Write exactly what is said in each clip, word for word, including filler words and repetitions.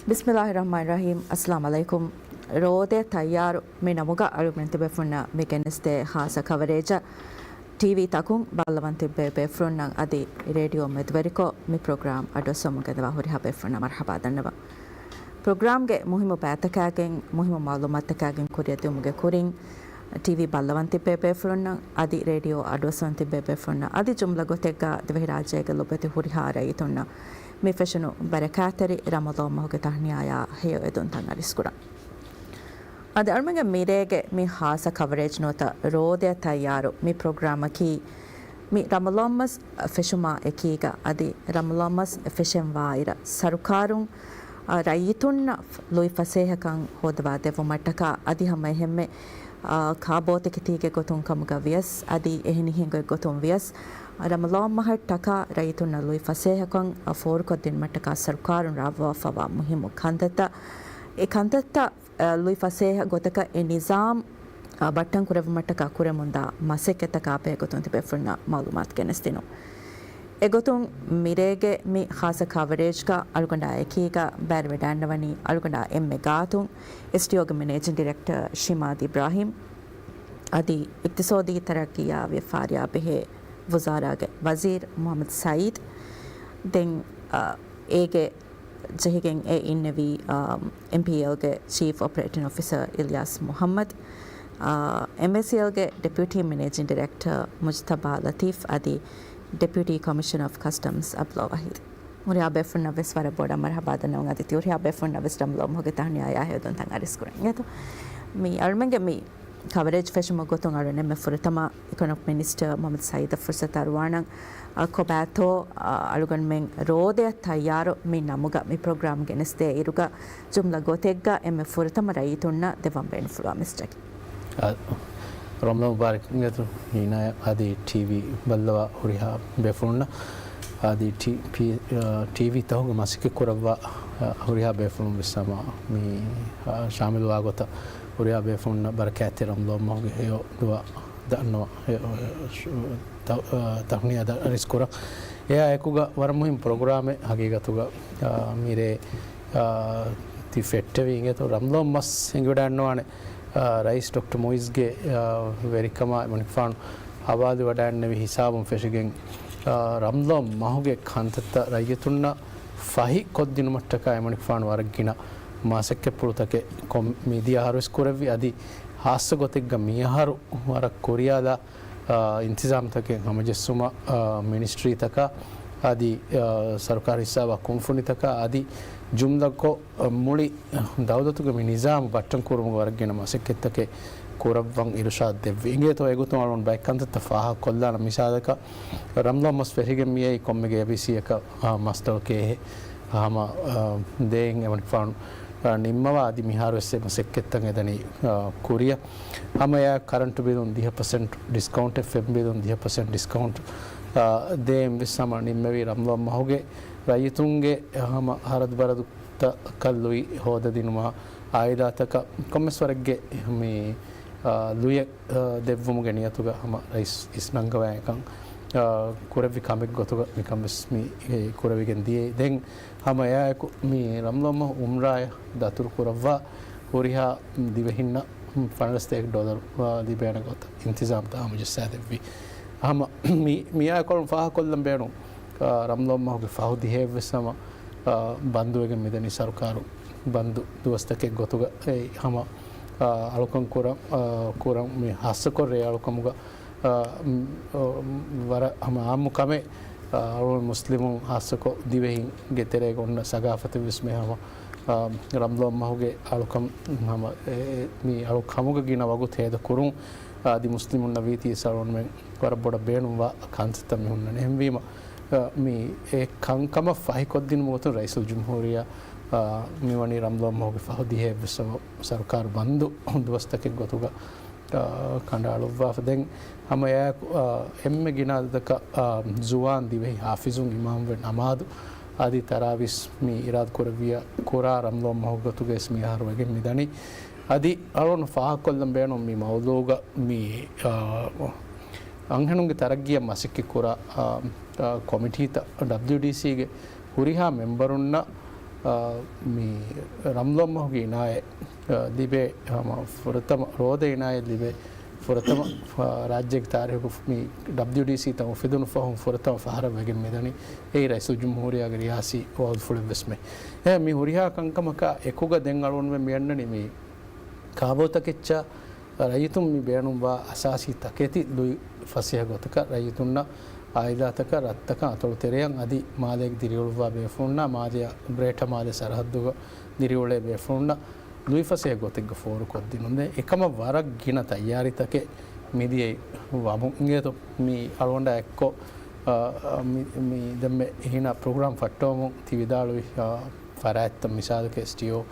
ބިސްމިއްލާހި ރަޙްމާނި ރަޙީމް. އައްސަލާމު ޢަލައިކުމް. ރޯދަ ތައްޔާރު މި ނަމުގަ އަޅުގަނޑު ތިބޭފުޅުންނަށް މި ގެނެސްދޭ ޚާއްޞަ ކަވަރޭޖަށް ޓީވީ ތަކުން ބައްލަވަން ތިއްބޭ ބޭފުޅުންނަށް އަދި ރޭޑިއޯ މެދުވެރިކޮށް މި ޕްރޮގްރާމް އަޑުއައްސަމުން ގެންދަވާ ހުރިހާ ބޭފުޅުންނަށް މަރްޙަބާ ދަންނަވަން. ޕްރޮގްރާމްގެ މުހިއްމު ބައިތަކާގެން، މުހިއްމު މަޢުލޫމާތުތަކާގެން ކުރިއަށް ދިއުމުގެ ކުރިން، ޓީވީ ބައްލަވަން ތިއްބޭ ބޭފުޅުންނަށް އަދި ރޭޑިއޯ އަޑުއައްސަން ތިއްބޭ ބޭފުޅުންނަށް އަދި ޖުމްލަ ގޮތެއްގަ ދިވެހިރާއްޖޭގެ ލޮބުވެތި ހުރިހާ ރައްޔިތުންނަށް މި ފެށުނު ބަރަކާތްތެރި ރަމަޟާން މަހުގެ ތަހްނިޔާޔާ ހެޔޮ އެދުންތައް އަރިސްކުރަން. އަދި އަޅުމެންގެ މިރޭގެ މި ޚާއްޞަ ކަވަރޭޖް ނުވަތަ ރޯދަ ތައްޔާރު މި ޕްރޮގްރާމަކީ، މި ރަމަޟާން މަސް ފެށުމާ އެކީގަ އަދި ރަމަޟާން މަސް ފެށެން ވާއިރަށް ސަރުކާރުން، އަ، ރައްޔިތުންނަށް ލުއި ފަސޭހަކަން ހޯދަވާ ދެއްވުމަށްޓަކާ އަދި ހަމަ އެހެންމެ، އަ، ކާބޯތެކެތީގެ ގޮތުން ކަމުގަ ވިޔަސް އަދި އެހެނިހެން ގޮތް ގޮތުން ވިޔަސް ރަމަޟާން މަހަށްޓަކާ ރައްޔިތުންނަށް ލުއި ފަސޭހަކަން، އަ، ފޯރުކޮށްދިނުމަށްޓަކާ ސަރުކާރުން ރާވާފަވާ މުހިއްމު ކަންތައްތައް، އެ ކަންތައްތައް އަ، ލުއި ފަސޭހަ ގޮތަކަށް އެ ނިޒާމް، އަ، ބައްޓަން ކުރެއްވުމަށްޓަކާ ކުރެމުންދާ މަސައްކަތްތަކާ ބެހޭގޮތުން ތިބޭފުޅުންނަށް މަޢުލޫމާތު ގެނެސްދިނުން. އެގޮތުން މިރޭގެ މި ޚާއްޞަ ކަވަރޭޖްގަ އަޅުގަނޑާ އެކީގަ ބައިވެޑައިގަންނަވަނީ އަޅުގަނޑާ އެންމެ ގާތުން އެސްޓީއޯގެ މެނޭޖިން ޑިރެކްޓަރ ޝިމާދް އިބްރާހިމް، އަދި އިޤްތިޞާދީ ތަރައްޤީއާ ވިޔަފާރިއާ ބެހޭ ވުޒާރާގެ ވަޒީރު މުޙައްމަދު ސަޢީދު، ދެން، އަ، އޭގެ ޖެހިގެން އެ އިންނެވީ، އާ، އެމްޕީއެލްގެ ޗީފް އޮޕަރޭޓިން އޮފިސަރ އިލްޔާސް މުޙައްމަދު، އާ، އެމްއޭސީއެލްގެ ޑެޕިއުޓީ މެނޭޖިން ޑިރެކްޓަރ މުޖްތަބާ ލަތީފް އަދި ޑެޕިއުޓީ ކޮމިޝަނަރ އޮފް ކަސްޓަމްސް އަބްދުﷲ ވަޙީދު. ހުރިހާ ބޭފުޅުންނަށް ވެސް ވަރަށް ބޮޑަށް މަރްޙަބާ ދަންނަވަން އަދި ތި ހުރިހާ ބޭފުޅުންނަށް ވެސް ރަމަޟާން މަހުގެ ތަހްނިޔާޔާ ހެޔޮ އެދުންތައް އަރިސްކުރަން. އިނގޭތޯ؟ މި އަޅުމެންގެ މި ކަވަރޭޖް ފެށުމުގެ ގޮތުން އަޅުގަނޑު އެންމެ ފުރަތަމަ އިކޮނޮމިކް މިނިސްޓަރ މުޙައްމަދު ސަޢީދަށް ފުރުޞަތު އަރުވާނަން. އަ، ކޮބާތޯ، އަ، އަޅުގަނޑުމެން ރޯދަ ތައްޔާރު މި ނަމުގަ މި ޕްރޮގްރާމް ގެނެސްދޭ އިރުގަ ޖުމްލަ ގޮތެއްގަ އެންމެ ފުރަތަމަ ރައްޔިތުންނަށް ދެއްވަން ބޭނުންފުޅުވާ މެސެޖަކީ. އަ، ރަމަޟާން މުބާރަކް އިނގޭތޯ ހީނާޔަށް އަދި ޓީވީ ބައްލަވާ ހުރިހާ ބޭފުޅުންނަށް އަދި ޓީ-، ޕީ-، އަ، ޓީވީ ތަކުގެ މަސައްކަތް ކުރައްވާ، އަ، ހުރިހާ ބޭފުޅުން ވެސް ހަމަ މި، އަ، ޝާމިލުވާ ގޮތަށް ހުރިހާ ބޭފުޅުންނަށް ބަރަކާތްތެރި ރަމަޟާން މަހުގެ ހެޔޮ ދުޢާ ދަންނަވަން، ހެޔޮ، ހެޔޮ، ތަ-، އަ، ތަހްނިޔާ ދަ-، އަރިސްކުރަން. އެއާ އެކުގަ ވަރަށް މުހިންމު ޕްރޮގްރާމެއް ހަގީގަތުގަ، އާ، މިރޭ، އާ، ތި ފެއްޓެވީ އިނގޭތޯ ރަމަޟާން މަސް ހިނގިވަޑައިގަންނަވާނެ، އާ، ރައީސް ޑޮކްޓަރ މުއިއްޒުގެ، އާ، ވެރިކަމާ އެމަނިކުފާނު ހަވާލުވެވަޑައިގެންނެވި ހިސާބުން ފެށިގެން، އާ، ރަމަޟާން މަހުގެ ކަންތައްތައް ރައްޔިތުންނަށް ފަހި ކޮށްދިނުމަށްޓަކާ އެމަނިކުފާނު ވަރަށް ގިނަ މަސައްކަތްޕުޅުތަކެއް ކޮން މިދިޔަ އަހަރުވެސް ކުރެއްވި އަދި ޚާއްޞަ ގޮތެއްގަ މިއަހަރު ވަރަށް ކުރިޔާލާ، އާ، އިންތިޒާމްތަކެއް ހަމަޖެއްސުމަށް، އާ، މިނިސްޓްރީތަކާ އަދި، އާ، ސަރުކާރު ހިއްސާވާ ކުންފުނިތަކާ އަދި ޖުމްލަކޮށް، އާ، މުޅި ދައުލަތުގެ މި ނިޒާމު ބައްޓަން ކުރުމުގެ ވަރަށް ގިނަ މަސައްކަތްތަކެއް ކުރައްވަން އިރުޝާދް ދެއްވި. އިނގޭތޯ އެގޮތުން އަޅުގަނޑު ބައެއް ކަންތައްތައް ފާހަގަކޮށްލާނަން. މިސާލަކަށް ރަމަޟާން މަސް ފެށިގެން މިއައީ ކޮންމެ ގޭބީސީއަކަށް، އާ، މަސްތަޅު ކޭހެއް ހަމަ، އާ، ދޭން އެމަނިކުފާނު، އާ، ނިންމަވާ އަދި މިހާރުވެސް އެ މަސައްކަތްތައް އެދަނީ، އާ، ކުރިއަށް. ހަމަ އެއާ ކަރަންޓު ބިލުން ދިހަ ޕަސެންޓް ޑިސްކައުންޓެއް، ފެން ބިލުން ދިހަ ޕަސެންޓް ޑިސްކައުންޓް، އާ، ދޭން ވެސް ހަމަ ނިންމެވީ ރަމަޟާން މަހުގެ ރައްޔިތުންގެ ހަމަ ހަރަދުބަރަދުތަކަށް ލުއި ހޯދަދިނުމާ އާއިލާތަކަށް ކޮންމެސް ވަރެއްގެ މި، އާ، ލުޔެއް، އާ، ދެއްވުމުގެ ނިޔަތުގަ ހަމަ ރައީސް އިސްނަންގަވާ އެކަން، އާ، ކުރެއްވި ކަމެއް ގޮތުގަ މިކަން ވެސް މި، އެ، ކުރެވިގެން ދިޔައީ. ދެން ހަމަ އެއާއެކު މި ރަމަޟާން މަހު އުމްރާއަށް ދަތުރު ކުރައްވާ ހުރިހާ ދިވެހިންނަށް ފަނަރަސް ތޭކަ ޑޮލަރު، އާ، ލިބޭނެ ގޮތަށް އިންތިޒާމްތައް ހަމަޖައްސާދެއްވި. ހަމަ މި، މިއާއެކު ފާހަގަކޮށްލަން ބޭނުން، އާ، ރަމަޟާން މަހުގެ ފަހު ދިހައެއްވެސް ހަމަ، އާ، ބަންދުވެގެން މިދަނީ ސަރުކާރު ބަންދު ދުވަސްތަކެއް ގޮތުގަ. އެ ހަމަ، އާ، އަޅުކަން ކުރަން، އާ، ކުރަން މި ހާއްސަކޮށް ރޭ އަޅުކަމުގަ، އާ، މް، އޯ، މް، ވަރަށް ހަމަ އާއްމު ކަމެއް، އާ، އަޅުގަނޑު މުސްލިމުން ހާއްސަކޮށް ދިވެހިންގެ ތެރޭގަ އޮންނަ ސަގާފަތެއް ވެސް މި ހަމަ، އާ، ރަމަޟާން މަހުގެ އަޅުކަން ހަމަ، އެ، އެ، މި އަޅުކަމުގަ ގިނަ ވަގުތު ހޭދަ ކުރުން، އާ، އަދި މުސްލިމުންނަށް ވީތީ އަޅުގަނޑުމެން ވަރަށް ބޮޑަށް ބޭނުންވާ ކަންތައްތައް މި ހުންނަނީ. އެހެންވީމަ، އާ، މި އެ ކަންކަމަށް ފަހިކޮށްދިނުމުގެ ގޮތުން ރައީސުލްޖުމްހޫރިއްޔާ، އާ، މިވަނީ ރަމަޟާން މަހުގެ ފަހު ދިހައެއްވެސް ސަރުކާރު ބަންދު ދުވަސްތަކެއް ގޮތުގަ، އާ، ކަނޑައަޅުއްވާފަ. ދެން ހަމަ އެއާއެކު، އާ، އެންމެ ގިނަ އަދަދަކަށް، އާ، ޒުވާން ދިވެހި ޙާފިޒުން އިމާމުވެ ނަމާދު އަދި ތަރާވީސް މި އިރާދަ ކުރެއްވިޔާ ކުރާ ރަމަޟާން މަހުގެ ގޮތުގައި ވެސް މި އަހަރު ވެގެން މިދަނީ. އަދި އަޅުގަނޑު ފާހަގަކޮށްލަން ބޭނުން މި މައުޟޫގަ މި، އާ، އަންހެނުންގެ ތަރައްގީއަށް މަސައްކަތް ކުރާ، އާ، އާ، ކޮމިޓީތައް ޑަބްލިޔުޑީސީގެ ހުރިހާ މެމްބަރުންނަށް، އާ، މި ރަމްޟާން މަހުގެ އިނާޔަތް، އާ، ލިބޭ ހަމަ ފުރަތަމަ، ރޯދަ އިނާޔަތް ލިބޭ ފުރަތަމަ، އާ، ރާއްޖޭގެ ތާރީޚުގަ މި ޑަބްލިޔުޑީސީ ތައް އުފެދުނު ފަހުން ފުރަތަމަ ފަހަރަށް ވެގެން މިދަނީ. އެއީ ރައީސުލްޖުމްހޫރިއްޔާގެ ރިޔާސީ އުސޫލުފުޅެއްވެސްމެ. އެ، މި ހުރިހާ ކަންކަމަކާ އެކުގަ ދެން އަޅުގަނޑުމެން މިއަންނަނީ މި ކާބޯތަކެއްޗަށް ރައްޔިތުން މި ބޭނުންވާ އަސާސީ ތަކެތި ލުއި ފަސޭހަ ގޮތަކަށް ރައްޔިތުންނަށް އާއިލާތަކަށް ރަށްތަކަށް އަތޮޅު ތެރެއަށް އަދި މާލޭގެ ދިރިއުޅުއްވާ ބޭފުޅުންނަށް މާލެއަށް ގްރޭޓަ މާލެ ސަރަހައްދުގަ ދިރިއުޅޭ ބޭފުޅުންނަށް ލުއިފަސޭހަ ގޮތެއްގަ ފޯރުކޮށްދިނުންދޭ. އެކަމަށް ވަރަށް ގިނަ ތައްޔާރީތަކެއް މިދިޔައީ ވަމުން އިނގޭތޯ. މި އަޅުގަނޑާ އެއްކޮށް، އާ، މި، މި ދެންމެ އެހިނަ ޕްރޮގްރާމް ފައްޓަވަމުން ތި ވިދާޅުވި، އާ، ފަރާތްތައް މިސާލަކަށް އެސްޓީއޯ،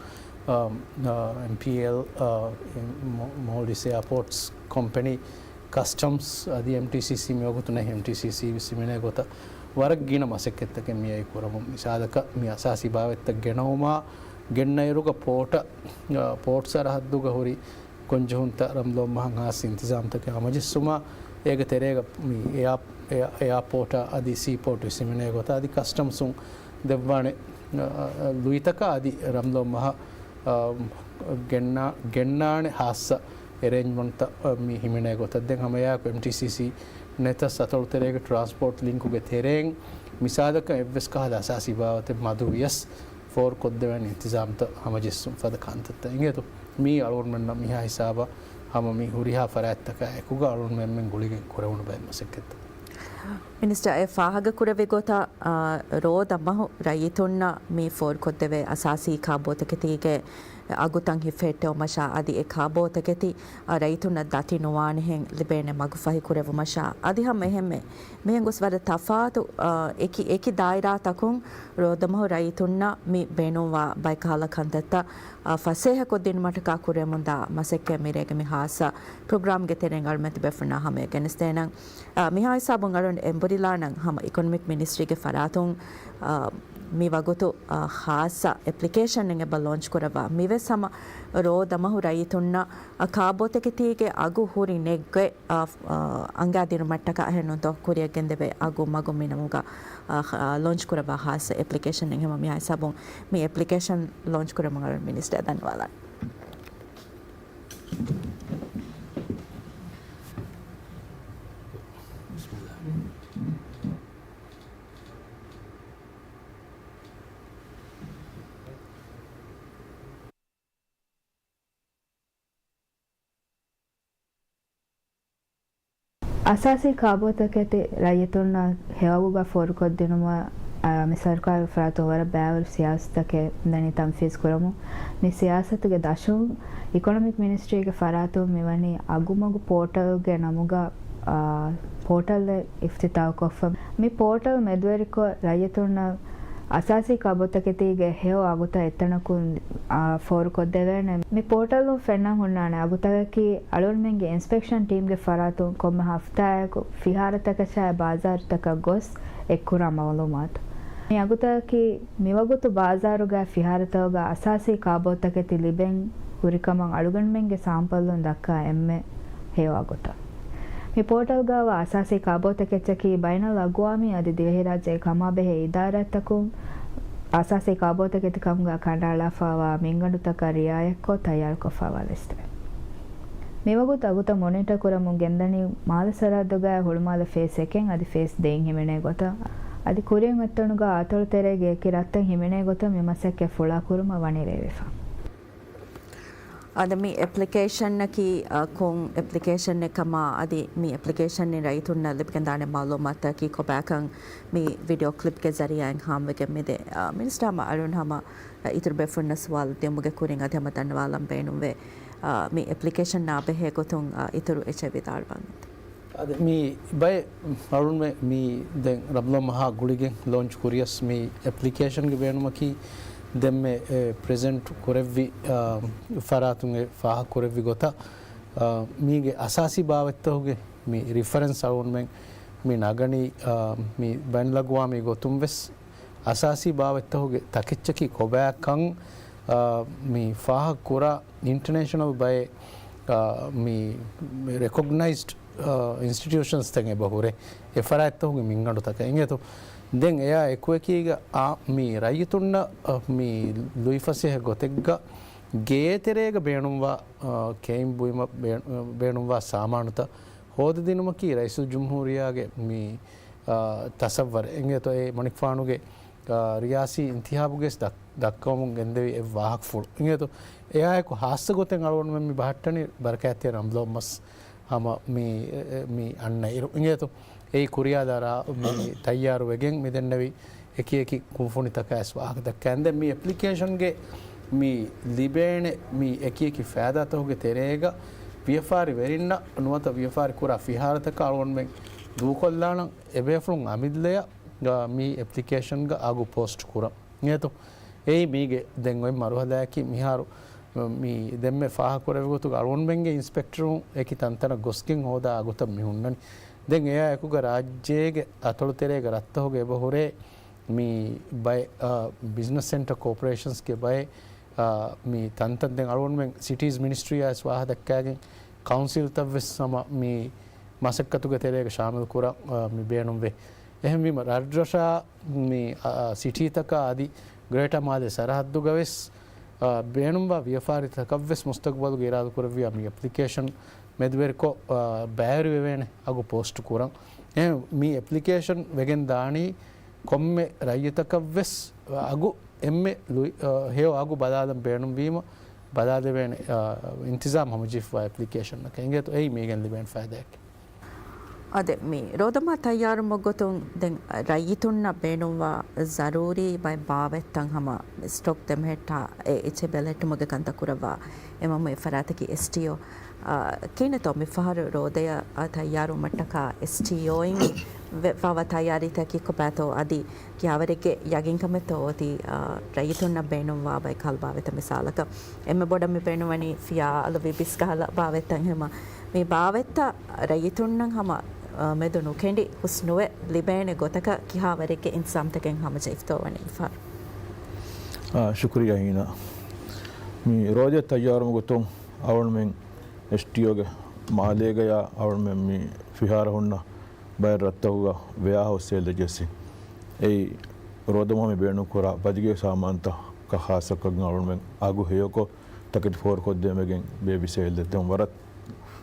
އާ، އާ، އެމްޕީއެލް، އާ، މޯލްޑިވްސް އެއާޕޯޓްސް ކޮމްޕެނީ، ކަސްޓަމްސް އަދި އެމްޓީސީސީ މިވަގުތު ނެތް އެމްޓީސީސީ ވެސް ހިމެނޭ ގޮތަށް ވަރަށް ގިނަ މަސައްކަތްތަކެއް މިއައީ ކުރަމުން. މިސާލަކަށް މި އަސާސީ ބާވަތްތައް ގެނައުމާ ގެންނައިރުގަ ޕޯޓަށް، އާ، ޕޯޓް ސަރަހައްދުގަ ހުރި ކޮންޖެހުންތައް ރަމްޟާން މަހަށް ހާއްސަ އިންތިޒާމްތަކެއް ހަމަޖެއްސުމާ، އޭގެ ތެރޭގަ މި އެއާ، އެއާ، އެއާޕޯޓާ އަދި ސީޕޯޓް ވެސް ހިމެނޭ ގޮތަށް އަދި ކަސްޓަމްސުން ދެއްވާނެ، އަ، އަ، ލުއިތަކާ އަދި ރަމްޟާން މަހަށް، އަ، ގެންނާ، ގެންނާނެ ހާއްސަ އެރޭންޖްމަންޓްތައް، އަ، މި ހިމެނޭ ގޮތަށް. ދެން ހަމައެއާއެކު އެމްޓީސީސީ ނެތަސް އަތޮޅު ތެރޭގެ ޓްރާންސްޕޯޓް ލިންކުގެ ތެރެއިން މިސާލަކަށް އެއްވެސް ކަހަލަ އަސާސީ ބާވަތެއް މަދު ވިޔަސް ފޯރުކޮށްދެވޭނެ އިންތިޒާމްތައް ހަމަޖެއްސުން ފަދަ ކަންތައްތައް އިނގޭތޯ. މީ އަޅުގަނޑުމެންނަށް މިހާ ހިސާބަށް ހަމަ މި ހުރިހާ ފަރާތްތަކާ އެކުގަ އަޅުގަނޑުމެން ގުޅިގެން ކުރެވުނު ބައެއް މަސައްކަތްތައް. މިނިސްޓަރ އެ ފާހަގަކުރެއްވި ގޮތަށް، އާ، ރޯދަ މަހު ރައްޔިތުންނަށް މި ފޯރުކޮށްދެވޭ އަސާސީ ކާބޯތަކެތީގެ އަގުތައް ހިފެހެއްޓެވުމަށާ އަދި އެ ކާބޯތަކެތި، އާ، ރައްޔިތުންނަށް ދަތި ނުވާނެހެން ލިބޭނެ މަގުފަހި ކުރެއްވުމަށާ އަދި ހަމަ އެހެންމެ މިހެން ގޮސް ވަރަށް ތަފާތު، އާ، އެކި، އެކި ދާއިރާތަކުން ރޯދަމަހު ރައްޔިތުންނަށް މި ބޭނުންވާ ބައެއް ކަހަލަ ކަންތައްތައް، އާ، ފަސޭހަކޮށްދިނުމަށްޓަކާ ކުރެވެމުންދާ މަސައްކަތް މިރޭގެ މި ހާއްސަ ޕްރޮގްރާމްގެ ތެރެއިން އަޅުމެން ތިބޭފުޅުންނާ ހަމަޔަށް ގެނެސްދޭނަން. އާ، މިހާ ހިސާބުން އަޅުން އެނބުރިލާނަން ހަމަ އިކޮނޮމިކް މިނިސްޓްރީގެ ފަރާތުން، އާ، މި ވަގުތު، އާ، ހާއްސަ އެޕްލިކޭޝަން އެބަ ލޯންޗް ކުރައްވާ. މިވެސް ހަމަ ރޯދަމަހު ރައްޔިތުންނަށް، އާ، ކާބޯތަކެތީގެ އަގު ހުރި ނެތްގޮތް އާ، އާ، އަނގާދިނުމަށްޓަކާ އެހެންނޫންތޯ ކުރިއަށް ގެންދެވޭ އަގު މަގު މިނަމުގަ، އާ، އާ، ލޯންޗް ކުރައްވާ ހާއްސަ އެޕްލިކޭޝަން އެއް ހަމަ މިހާ ހިސާބުން މި އެޕްލިކޭޝަން ލޯންޗް ކުރަމުން އަޅުން މިނިސްޓަރ ދަންނަވާލާނެ. އަސާސީ ކާބޯތަކެތި ރައްޔިތުންނަށް ހެޔޮއަގުގަ ފޯރުކޮށްދިނުމަށް، އާ، މި ސަރުކާރުގެ ފަރާތުން ވަރަށް ބައިވަރު ސިޔާސަތަކެއް މިދަނީ ތަންފީޒު ކުރަމުން. މި ސިޔާސަތުގެ ދަށުން އިކޮނޮމިކް މިނިސްޓްރީގެ ފަރާތުން މިވަނީ އަގުމަގު ޕޯޓަލްގެ ނަމުގަ، އާ، ޕޯޓަލެއް އިފްތިތާހުކޮށްފަ. މި ޕޯޓަލް މެދުވެރިކޮށް ރައްޔިތުންނަށް އަސާސީ ކާބޯތަކެތީގެ ހެޔޮ އަގުތައް އެތަނަކުން، އާ، ފޯރުކޮށްދެވޭނެ. މި ޕޯޓަލުން ފެންނަން ހުންނާނެ އަގުތަކަކީ އަޅުގަނޑުމެންގެ އިންސްޕެކްޝަން ޓީމްގެ ފަރާތުން ކޮންމެ ހަފްތާއަކު ފިހާރަތަކަށާއި ބާޒާރުތަކަށް ގޮސް އެއްކުރާ މައުލޫމާތު. މި އަގުތަކަކީ މިވަގުތު ބާޒާރުގައި ފިހާރަތަކުގަ އަސާސީ ކާބޯތަކެތި ލިބެން ހުރިކަމަށް އަޅުގަނޑުމެންގެ ސާމްޕަލުން ދައްކާ އެންމެ ހެޔޮ އަގުތައް. މި ޕޯޓަލްގައިވާ އަސާސީ ކާބޯތަކެއްޗަކީ ބައިނަލްއަގްވާމީ އަދި ދިވެހިރާއްޖޭގެ ކަމާބެހޭ އިދާރާތަކުން އަސާސީ ކާބޯތަކެތި ކަމުގަ ކަނޑައަޅާފައިވާ މިންގަނޑުތަކަށް ރިއާޔަތްކޮށް ތައްޔާރުކޮށްފައިވާ ލިސްޓެއް. މިވަގުތު އަގުތައް މޮނިޓަ ކުރަމުން ގެންދަނީ މާލެ ސަރަހައްދުގައި ހުޅުމާލެ ފޭސް އެކެއް އަދި ފޭސް ދޭއް ހިމެނޭ ގޮތަށް. އަދި ކުރިއަށް އޮތްތަނުގަ އަތޮޅު ތެރޭގެ އެކި ރަށްތައް ހިމެނޭ ގޮތަށް މި މަސައްކަތް ފުޅާ ކުރުމަށް ވަނީ ރޭވިފަ. އަދި މި އެޕްލިކޭޝަނަކީ، އަ، ކޮން އެޕްލިކޭޝަނެއް ކަމާ، އަދި މި އެޕްލިކޭޝަންއިން ރައްޔިތުންނަށް ލިބިގެންދާނެ މައުލޫމާތަކީ ކޮބާކަން މި ވީޑިއޯ ކްލިޕްގެ ޒަރީއާއިން ހާމަވެގެން މިދޭ. އަ، މިނިސްޓާ ހަމަ އަޅުން ހަމަ، އަ، އިތުރު ބޭފުޅުންނަށް ސުވާލު ދިއުމުގެ ކުރިން އަދި ހަމަ ދަންނަވާލަން ބޭނުންވޭ. އަ، މި އެޕްލިކޭޝަންއާ ބެހޭ ގޮތުން، އަ، އިތުރު އެއްޗެއް ވިދާޅުވަން. އަދި މި ބައެއް އަޅުންމެ މި ދެން ރަމްޟާން މަހާ ގުޅިގެން ލޯންޗް ކުރިޔަސް މި އެޕްލިކޭޝަންގެ ބޭނުމަކީ ދެންމެ އެ ޕްރެޒެންޓް ކުރެއްވި، އާ، ފަރާތުން އެ ފާހަގަ ކުރެއްވި ގޮތަށް، އާ، މީގެ އަސާސީ ބާވަތްތަކުގެ މި ރިފަރެންސް އަޅުންމެން މި ނަގަނީ، އާ، މި ބައިނަލްއަގްވާމީ ގޮތުން ވެސް އަސާސީ ބާވަތްތަކުގެ ތަކެއްޗަކީ ކޮބާކަން، އާ، މި ފާހަގަ ކުރާ އިންޓަނޭޝަނަލް ބައެއް، އާ، މި ރެކޮގްނައިޒްޑް، އާ، އިންސްޓިޓިއުޝަންސްތައް އެބަ ހުރޭ އެ ފަރާތްތަކުގެ މިންގަނޑުތަކަށް އިނގޭތޯ. ދެން އެއާ އެކުއެކީގަ އާ މި ރައްޔިތުންނަށް މި ލުއިފަސޭހަ ގޮތެއްގަ ގޭތެރޭގަ ބޭނުންވާ، އާ، ކެއިން ބުއިމަށް ބޭ-، ބޭނުންވާ ސާމާނުތައް ހޯދަދިނުމަކީ ރައީސުލްޖުމްހޫރިއްޔާގެ މި، އާ، ތަސައްވަރެއް. އިނގޭތޯ އެ މަނިކުފާނުގެ، އާ، ރިޔާސީ އިންތިހާބުގެ ދައް-، ދައްކަވަމުން ގެންދެވި އެއް ވާހަކަފުޅު. އިނގޭތޯ އެއާއެކު ހާއްސަ ގޮތެއް އަޅުގަނޑުމެން މި ބަހައްޓަނީ ބަރަކާތްތެރި ރަމަޟާން މަސް ހަމަ މި، މި އަންނަ އިރު. އިނގޭތޯ އެއީ ކުރިޔާ ދާރާ މި ތައްޔާރުވެގެން މިދެންނެވި އެކި އެކި ކުންފުނިތަކާ ވެސް ވާހަކަ ދައްކާ. ދެން މި އެޕްލިކޭޝަންގެ މި ލިބޭނެ މި އެކި އެކި ފައިދާތަކުގެ ތެރޭގަ ވިޔަފާރި ވެރިންނަށް ނުވަތަ ވިޔަފާރި ކުރާ ފިހާރަތަކަށް އަޅުގަނޑުމެން ދޫކޮށްލާނަން އެބޭފުޅުން އަމިއްލަޔަށް މި އެޕްލިކޭޝަންގަ އަގު ޕޯސްޓް ކުރަން. އިނގޭތޯ އެއީ މީގެ ދެން އޮތް މަރުހަލާއަކީ މިހާރު މި ދެންމެ ފާހަގަކުރެއްވި ގޮތުގަ އަޅުގަނޑުމެންގެ އިންސްޕެކްޓަރުން އެކި ތަންތަނަށް ގޮސްގެން ހޯދާ އަގުތައް މި ހުންނަނީ. ދެން އެއާ އެކުގަ ރާއްޖޭގެ އަތޮޅުތެރޭގަ ރަށްތަކުގަ އެބަހުރޭ މި ބައެއް، އާ، ބިޒްނަސް ސެންޓަރ ކޯޕަރޭޝަންސްގެ ބައެއް، އާ، މި ތަންތަން ދެން އަޅުގަނޑުމެން ސިޓީޒް މިނިސްޓްރީއާ ވެސް ވާހަކަ ދައްކާގެން ކައުންސިލްތައް ވެސް ހަމަ މި މަސައްކަތުގެ ތެރޭގަ ޝާމިލް ކުރަން، އާ، މި ބޭނުންވޭ. އެހެންވީމަ ރަށްރަށާ މި، އާ، ސިޓީތަކާ އަދި ގްރޭޓަ މާލޭ ސަރަހައްދުގަ ވެސް، އާ، ބޭނުންވާ ވިޔަފާރިތަކަށް ވެސް މުސްތަގުބަލުގަ އިރާދަކުރެއްވިޔާ މި އެޕްލިކޭޝަން މެދުވެރިކޮށް، އާ، ބައިވެރިވެވޭނެ އަގު ޕޯސްޓް ކުރަން. އެ، މި އެޕްލިކޭޝަން ވެގެން ދާނީ ކޮންމެ ރައްޔިތަކަށް ވެސް އަގު އެންމެ ލުއި-، އަ، ހެޔޮ އަގު ބަލާލަން ބޭނުންވީމަ، ބަލާލެވޭނެ، އަ، އިންތިޒާމް ހަމަޖެހިފައިވާ އެޕްލިކޭޝަންއަކަށް. އިނގޭތޯ އެއީ މީގެން ލިބޭނެ ފައިދާއެކޭ. އާދެ، މި ރޯދަމާ ތައްޔާރުވުމުގެ ގޮތުން ދެން ރައްޔިތުންނަށް ބޭނުންވާ ޒަރޫރީ ބައެއް ބާވަތްތައް ހަމަ ސްޓޮކް ދެމެހެއްޓާ އެ އެއްޗެއް ބެލެހެއްޓުމުގެ ކަންތައް ކުރައްވާ އެމަމު އެއް ފަރާތަކީ އެސްޓީއޯ. އާ، ކިހިނެއްތޯ މި ފަހަރު ރޯދަޔަށް، އާ، ތައްޔާރުވުމަށްޓަކާ އެސްޓީއޯއިން ވެ-، ފާވާ ތައްޔާރީތަކީ ކޮބާތޯ އަދި ކިހާވަރެއްގެ ޔަގީންކަމެއްތޯ އޮތީ، އާ، ރައްޔިތުންނަށް ބޭނުންވާ ބައެއް ކަހަލަ ބާވަތްތައް؟ މިސާލަކަށް އެންމެ ބޮޑަށް މި ބޭނުންވަނީ ފިޔާ އަލުވި ބިސް ކަހަލަ ބާވަތްތައް. ހަމަ މި ބާވަތްތައް ރައްޔިތުންނަށް ހަމަ، އާ، މެދު ނުކެނޑި ހުސްނުވެ ލިބޭނެ ގޮތަކަށް ކިހާވަރެއްގެ އިންތިޒާމްތަކެއް ހަމަޖެހިފަތޯ ވަނީ މިފަހަރު؟ އާ، ޝުކުރިއްޔާ ހީނާ. މި ރޯދަޔަށް ތައްޔާރުވުމުގެ ގޮތުން އަޅުގަނޑުމެން އެސްޓީއޯގެ މާލޭގަޔާ އަޅުގަނޑުމެން މި ފިހާރަ ހުންނަ ބައެއް ރަށްތަކުގަ ވެއާހައުސް ސޭލް އެޖެންސީ. އެއީ ރޯދަމަހަށް މި ބޭނުންކުރާ ބަދިގެ ސާމާނުތަކަށް ހާއްސަކޮށްގެން އަޅުގަނޑުމެން އަގު ހެޔޮކޮށް ތަކެތި ފޯރުކޮށްދޭން ވެގެން ބޭއްވި ސޭލްއެއް. ދެން ވަރަށް،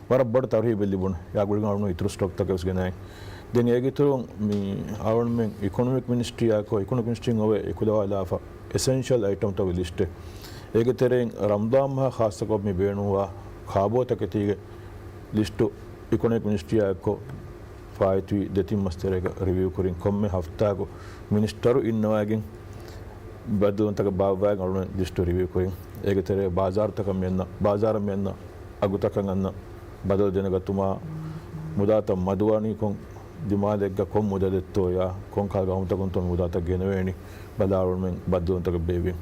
ވަރަށް ބޮޑަށް ތަރުހީބެއް ލިބުނު. އެއާ ގުޅިގެން އަޅުގަނޑު އިތުރު ސްޓޮކްތަކެއް ވެސް ގެނައި. ދެން އޭގެ އިތުރުން މި އަޅުގަނޑުމެން އިކޮނޮމިކް މިނިސްޓްރީއާއެކު، އިކޮނޮމިކް މިނިސްޓްރީން އޮވެ އެކުލަވާލާފަ އެސެންޝަލް އައިޓަމްތަކުގެ ލިސްޓެއް. އޭގެ ތެރެއިން ރަމަޟާން މަހަށް ހާއްސަކޮށް މި ބޭނުންވާ ކާބޯ ތަކެތީގެ ލިސްޓު އިކޮނޮމިކް މިނިސްޓްރީއާއެއްކޮށް ފާއިތުވި ދެތިން މަސް ތެރޭގަ ރިވިއު ކުރިން ކޮންމެ ހަފްތާއަކު މިނިސްޓަރު އިންނަވައިގެން ބަދަލުތަކަށް ބާއްވައިގެން އަޅުގަނޑު ލިސްޓު ރިވިއު ކުރިން. އޭގެ ތެރޭ ބާޒާރުތަކަށް މިއަންނަ، ބާޒާރަށް މިއަންނަ އަގުތަކަށް އަންނަ ބަދަލު ދެނެގަތުމާ، މުދާތައް މަދުވާނީ ކޮން ދިމާލެއްގަ ކޮން މުދަލެއްތޯޔާ، ކޮން ކަހަލަ ގައުމުތަކުންތޯ މި މުދާތައް ގެނެވޭނީ ބަލާ އަޅުގަނޑުމެން ބައްދަލުތަކަށް ބޭއްވިން.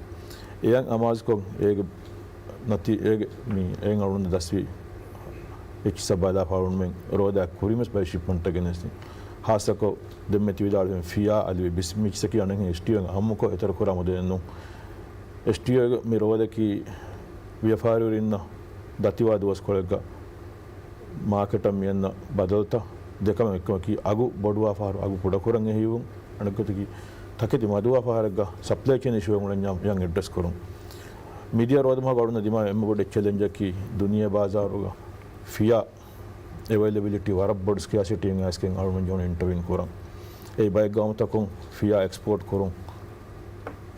އެޔަށް އަމާޒުކޮށް އޭގެ ނަތީ-، އޭގެ މި އެއިން އަޅުގަނޑު ދަސްވި އެއްޗިއްސަށް ބަލާފަ އަޅުގަނޑުމެން ރޯދައަށް ކުރިންވެސް ބައެއް ޝިޕްމަންޓްތައް ގެނެސްދިން. ހާއްސަކޮށް ދެންމެ ތި ވިދާޅުވި ފިޔާ އަލިވި ބިސް މި އެއްޗިއްސަކީ އަނެއްހެން އެސްޓީއޯއިން އާއްމުކޮށް އެތެރެކުރާ މުދަލެއް ނޫން. އެސްޓީއޯގެ މި ރޯދައަކީ ވިޔަފާރިވެރިންނަށް ދަތިވާ ދުވަސްކޮޅެއްގަ މާކެޓަށް މިއަންނަ ބަދަލުތައް ދެކަމެއް އެއްކަމަކީ، އަގު ބޮޑުވާ ފަހަރު އަގު ކުޑަކުރަން އެހީވުން، އަނެއްގޮތަކީ ތަކެތި މަދުވާ ފަހަރެއްގަ ސަޕްލައި ޗެއިން އިޝޫއެއް އުޅެންޏާ އެއަށް އެޑްރެސް ކުރުން. މިދިޔަ ރޯދަމަހުގަ އަޅުގަނޑު ދިމާވި އެންމެ ބޮޑު ޗެލެންޖަކީ ދުނިޔެ ބާޒާރުގަ ފިޔާ އެވައިލެބިލިޓީ ވަރަށް ބޮޑު ސްކެއާސިޓީއެއް އައިސްގެން އަޅުގަނޑު ޖެހުނު އިންޓަވިއުން ކުރަން. އެ ބައެއް ގައުމުތަކުން ފިޔާ އެކްސްޕޯޓް ކުރުން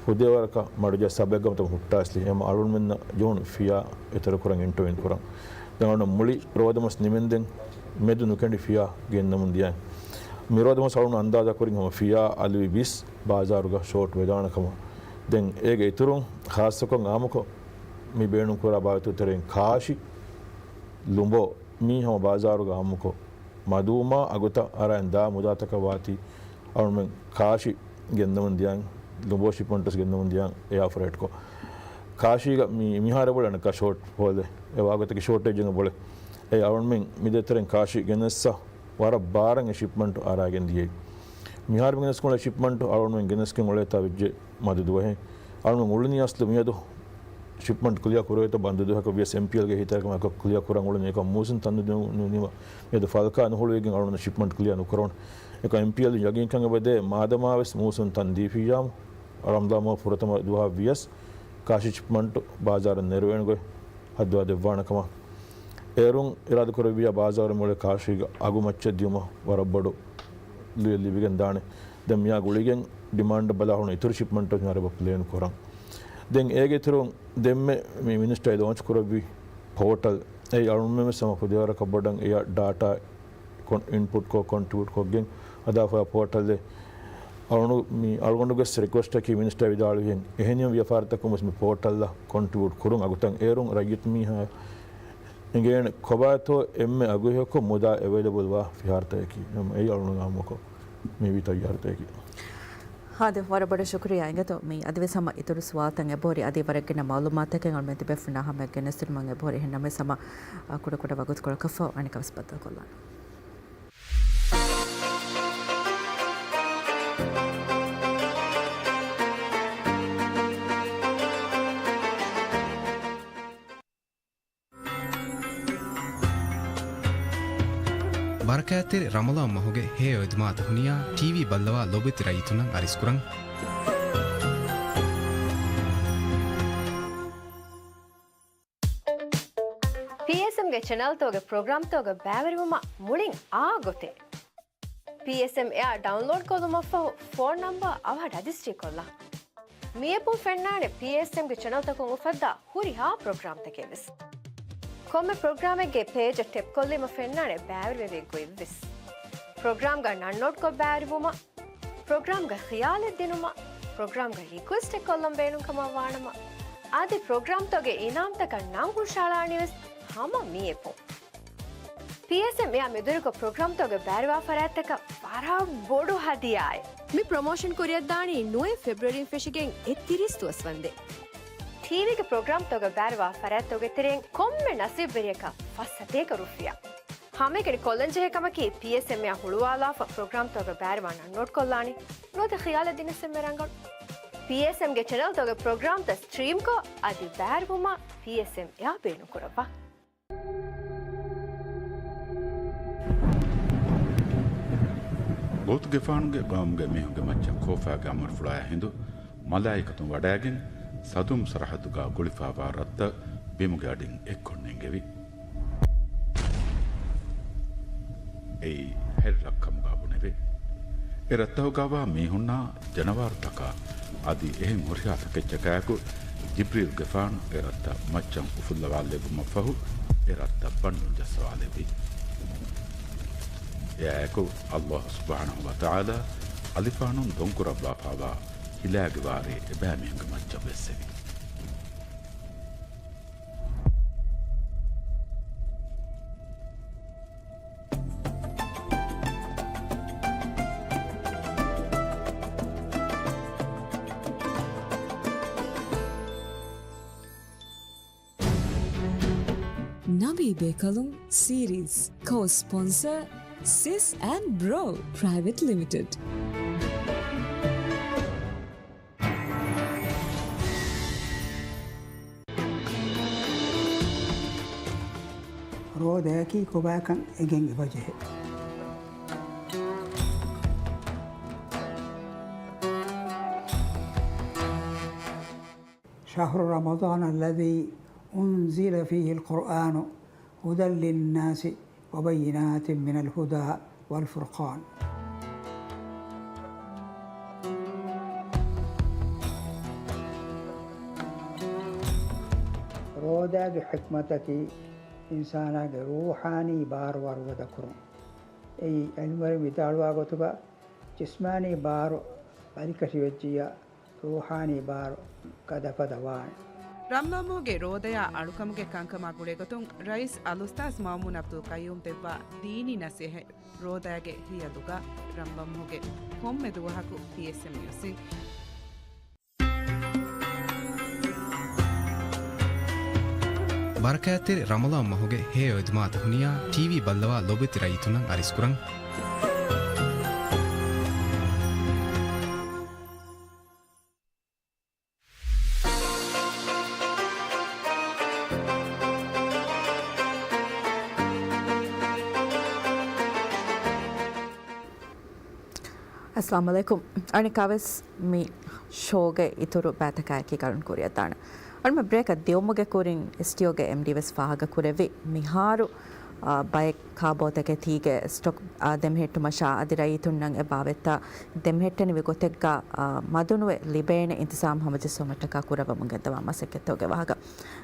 ފުދޭވަރަކަށް މަޑުޖައްސާ ބައެއް ގައުމުތަކުން ހުއްޓާސްލި. އެހެން އަޅުގަނޑުމެންނަށް ޖެހުނު ފިޔާ އެތެރެކުރަން އިންޓަވިއުން ކުރަން. ދެން އަޅުގަނޑު މުޅި ރޯދަމަސް ނިމެންދެން މެދު ނުކެނޑި ފިޔާ ގެންނަމުން ދިޔައިން. މި ރޯދަމަސް އަޅުގަނޑު އަންދާޒާ ކުރިން ހަމަ ފިޔާ އަލިވި ބިސް ބާޒާރުގަ ޝޯޓް ވެދާނެ ކަމަށް. ދެން އޭގެ އިތުރުން ޚާއްސަކޮށް އާއްމުކޮށް މި ބޭނުންކުރާ ބާވަތު ތެރެއިން ކާށި، ލުނބޯ، މީ ހަމަ ބާޒާރުގަ އާއްމުކޮށް މަދުވުމާ އަގުތައް އަރާން ދާ މުދާތަކަށް ވާތީ އަޅުމެން ކާށި ގެންނަމުން ދިޔަން، ލުނބޯ ޝިޕްމަންޓްސް ގެންނަމުން ދިޔަން އެއާ ފްރޭޓްކޮށް. ކާށީގަ މި-، މިހާރު ބޮޅެ އަނެއްކާ ޝޯޓް ފޯލެއް، އެ ވާގޮތަކީ ޝޯޓޭޖް އެނގެ ބޮޅެ. އެ އަޅުމެން މިދޭތެރެން ކާށި ގެނެއްސަ ވަރަށް ބާރަށް އެ ޝިޕްމަންޓް އަރާގެން ދިޔައީ. މިހާރު ގެނެސް ކުޅެ ޝިޕްމަންޓް އަޅުމެން ގެނެސްގެން އުޅޭތާ ވެއްޖެ މަދު ދުވަހެއް. އަޅުމެން އުޅުނީ އަސްލު މިއަދު ޝިޕްމަންޓް ކްލިއާ ކުރެވޭތޯ ބަންދު ދުވަހަކަށް ވިޔަސް އެމްޕީއެލްގެ އެހީތެރިކަމަކަށް ކްލިއަރ ކުރަން އުޅުނީ އެކަން މޫސުން ތަންދު ދިނުމަށް މިއަދު ފަލްކާ ނުހުޅުވިގެން އަޅުގަނޑު ޝިޕްމަންޓް ކްލިއާ ނުކުރަން. އެކަން އެމްޕީއެލް ޔަގީންކަން އެބަދޭ މާދަމާވެސް މޫސުން ތަން ދީފިއްޔާމު ރަމްޟާން މަހު ފުރަތަމަ ދުވަހަށް ވިޔަސް ކާށި ޝިޕްމަންޓު ބާޒާރަށް ނެރުވޭނެ ގޮތް ހައްދަވާ ދެއްވާނެ ކަމަށް އޭރުން އިރާދަކުރެއްވިއްޔާ ބާޒާރު މުޅި ކާށީގެ އަގު މައްޗަށް ދިޔުމަށް ވަރަށް ބޮޑު ލުޔެއް ލިބިގެން ދާނެ. ދެން މިއާ ގުޅިގެން ޑިމާންޑަށް ބަލާ ހުޅުނު އިތުރު ޝިޕްމަންޓު މިހާރު ޕްލޭން ކުރަން. ދެން އޭގެ އިތުރުން ދެންމެ މި މިނިސްޓަރ ލޯންޗް ކުރެއްވި ޕޯޓަލް އެއީ އަޅުގަނޑުމެން ވެސް ހަމަ ކުދިވަރަކަށް ބޮޑަށް އެޔަށް ޑާޓާ ކޮން-، އިންޕުޓް ކޮށް ކޮންޓްރިބިއުޓް ކޮށްގެން ހަދާފައި ޕޯޓަލްއެއް އަޅުގަނޑު-، މި އަޅުގަނޑުގެ ރިކުއެސްޓަކީ މިނިސްޓަރ ވިދާޅުވިހެން އެހެނިހެން ވިޔަފާރިތަކުން ވެސް މި ޕޯޓަލްއަށް ކޮންޓްރިބިއުޓް ކުރުން އަގުތައް އޭރުން ރައްޔިތު މީހާ އެނގޭނެ ކޮބާތޯ އެންމެ އަގުހެޔޮކޮށް މުދާ އެވެލެބަލްވާ ފިހާރަތަކަކީ. އެއީ އަޅުގަނޑު އާއްމުކޮށް މި ވީ ތައްޔާރުތަކަކީ. ހާދެ، ވަރަށް ބޮޑަށް ޝުކުރިއްޔާ އިނގޭތޯ މި އަދިވެސް ހަމަ އިތުރު ސުވާލުތައް އެބަހުރި އަދި ވަރަށް ގިނަ މައުލޫމާތުތަކެއް އަޅުމެން ތިބޭފުޅުންނާ ހަމަޔަށް ގެނެސްދިނުމަށް އެބަހުރި. އެހެން ނަމަވެސް ހަމަ ކުޑަކުޑަ ވަގުތުކޮޅަކަށްފަހު އަނެއްކާވެސް ބައްދަލުކޮށްލާނަން. ބަރަކާތްތެރި ރަމަޟާން މަހުގެ ހެޔޮ އިދުމާ ދުނިޔެއާ ޓީވީ ބައްލަވާ ލޯބިވެތި ރައްޔިތުންނަށް އަރިސްކުރަން. ޕީއެސްއެމްގެ ޗެނަލްތަކުގެ ޕްރޮގްރާމްތަކުގެ ބައިވެރިވުމަށް މުޅިން އާ ގޮތެއް. ޕީއެސްއެމް އެއާ ޑައުންލޯޑް ކޮށްލުމަށްފަހު ފޯން ނަމްބަރު އަވަހަށް ރަޖިސްޓްރީ ކޮށްލާ. މި އެޕުން ފެންނާނެ ޕީއެސްއެމްގެ ޗެނަލްތަކުން އުފައްދާ ހުރިހާ ޕްރޮގްރާމްތަކެއް ވެސް. ކޮންމެ ޕްރޮގްރާމެއްގެ ޕޭޖަށް ޓެޕް ކޮށްލީމަ ފެންނާނެ ބައިވެރިވެވޭ ގޮތް ވެސް. ޕްރޮގްރާމްގަ ނަން ނޯޓްކޮށް ބައިވެރިވުމަށް، ޕްރޮގްރާމްގަ ޚިޔާލެއް ދިނުމަށް، ޕްރޮގްރާމްގަ ރިކުއެސްޓެއް ކޮށްލަން ބޭނުންކަމަށް ވާނަމަ، އަދި ޕްރޮގްރާމްތަކުގެ އިނާމްތަކަށް ނަން ހުށަހަޅާނީ ވެސް ހަމަ މި އެޕުން. ޕީއެސްއެމް އެއާ މެދުވެރިކޮށް ޕްރޮގްރާމްތަކުގެ ބައިވެރިވާ ފަރާތްތަކަށް ވަރަށް ބޮޑު ހަދިޔާއެއް. މި ޕްރޮމޯޝަން ކުރިއަށްދާނީ ނުވަ ފެބްރުއަރީން ފެށިގެން އެއްތިރީސް ދުވަސްވަންދެން. ޓީވީގެ ޕްރޮގްރާމްތަކުގެ ބައިވެރިވާ ފަރާތްތަކުގެ ތެރެއިން ކޮންމެ ނަސީބުވެރިޔަކަށް ފަސް ސަތޭކަ ރުފިޔާ. ހަމައެކަނި ކޮށްލަންޖެހޭ ކަމަކީ، ޕީއެސްއެމްއާ ހުޅުވާލާފަ ޕްރޮގްރާމްތަކުގެ ބައިވެރިވާ ނަން ނޯޓްކޮށްލާނީ. ނުވަތަ ޚިޔާލެއް ދިނުން އެންމެ ރަނގަޅު. ޕީއެސްއެމްގެ ޗެނަލްތަކުގެ ޕްރޮގްރާމްތައް ސްޓްރީމްކޮށް، އަދި ބައިވެރިވުމަށް ޕީއެސްއެމް އެއާ ބޭނުންކުރައްވާ. ގޯތުގެފާނުގެ ގައުމުގެ މީހުންގެ މައްޗަށް ކޯފާގެ އަމުރުފުޅާއި ހިނދު މަލާއިކަތުން ވަޑައިގެން ސަދޫމް ސަރަހައްދުގާ ގުޅިފާވާ ރަށްތައް ބިމުގެ އަޑިން އެއްކޮށް ނެންގެވި. އެއީ ހެއްރަށްކަމުގާ ބުނެވޭ. އެ ރަށްތަކުގާވާ މީހުންނާ ޖަނަވާރުތަކާ އަދި އެހެން ހުރިހާ ތަކެއްޗަކާއެކު ޖިބްރީލްގެފާނު އެ ރަށްތައް މައްޗަށް އުފުއްލަވާލެއްވުމަށްފަހު، އެ ރަށްތައް ބަންޑުން ޖައްސަވާލެއްވި. އެއާއެކު، ﷲ ސުބްޙާނަހޫ ވަތަޢާލާ އަލިފާނުން ދޮންކުރައްވާފާވާ ހިލާގެ ވާރޭ އެބައިމީހުންގެ މައްޗަށް ބެއްސެވި. ނަބީ ބޭކަލުން ސީރީޒް، ކޯ ސްޕޮންސަރ، ސިސް އެންޑް ބްރޯ ޕްރައިވެޓް ލިމިޓެޑް. ރޯދަޔަކީ ކޮބާކަން އެނގެން އެބަޖެހޭ. شهر رمضان الذي أنزل فيه القرآن هدى للناس وبينات من الهدى والفرقان. ރޯދާގެ ޙިކްމަތަކީ އިންސާނާގެ ރޫޙާނީ ބާރު ވަރުގަދަކުރުން. އެއީ ޢިލްމުވެރިން ވިދާޅުވާ ގޮތުގަ، ޖިސްމާނީ ބާރު ބަލިކަށިވެއްޖިއްޔާ، ރޫޙާނީ ބާރު ގަދަފަދަ ވާނެ. ރަމްޟާންމަހުގެ ރޯދަޔާ އަޅުކަމުގެ ކަންކަމާ ގުޅޭގޮތުން ރައީސް އަލްއުސްތާޛް މައުމޫން ޢަބްދުލް ޤައްޔޫމް ދެއްވާ ދީނީ ނަޞޭޙަތް، ރޯދައިގެ ހިޔަލުގަ ރަމްޟާންމަހުގެ ކޮންމެ ދުވަހަކު ޕީއެސްއެމް ނިއުސްއިން. ބަރަކާތްތެރި ރަމަޟާން މަހުގެ ހެޔޮ އިދުމާ ދުނިޔެއާ ޓީވީ ބައްލަވާ ލޯބިވެތި ރައްޔިތުންނަށް އަރިސްކުރަން. އައްސަލާމު ޢަލައިކުމް. އަނެއްކާވެސް މި ޝޯގެ އިތުރު ބައިތަކާއެކީ ގަރުން ކުރިއަށްދާނެ. އަޅުމެ ބްރޭކަށް ދިޔުމުގެ ކުރިން އެސްޓީއޯގެ އެމްޑީ ވެސް ފާހަގަ ކުރެއްވި މިހާރު، އާ، ބައެއް ކާބޯތަކެތީގެ ސްޓޮކް، އާ، ދެމެހެއްޓުމަށާ އަދި ރައްޔިތުންނަށް އެ ބާވަތްތައް ދެމެހެއްޓެނިވި ގޮތެއްގަ، އާ، މަދުނުވެ ލިބޭނެ އިންތިޒާމް ހަމަޖެއްސުމަށްޓަކާ ކުރައްވަމުން ގެންދަވާ މަސައްކަތްތަކުގެ ވާހަކަ.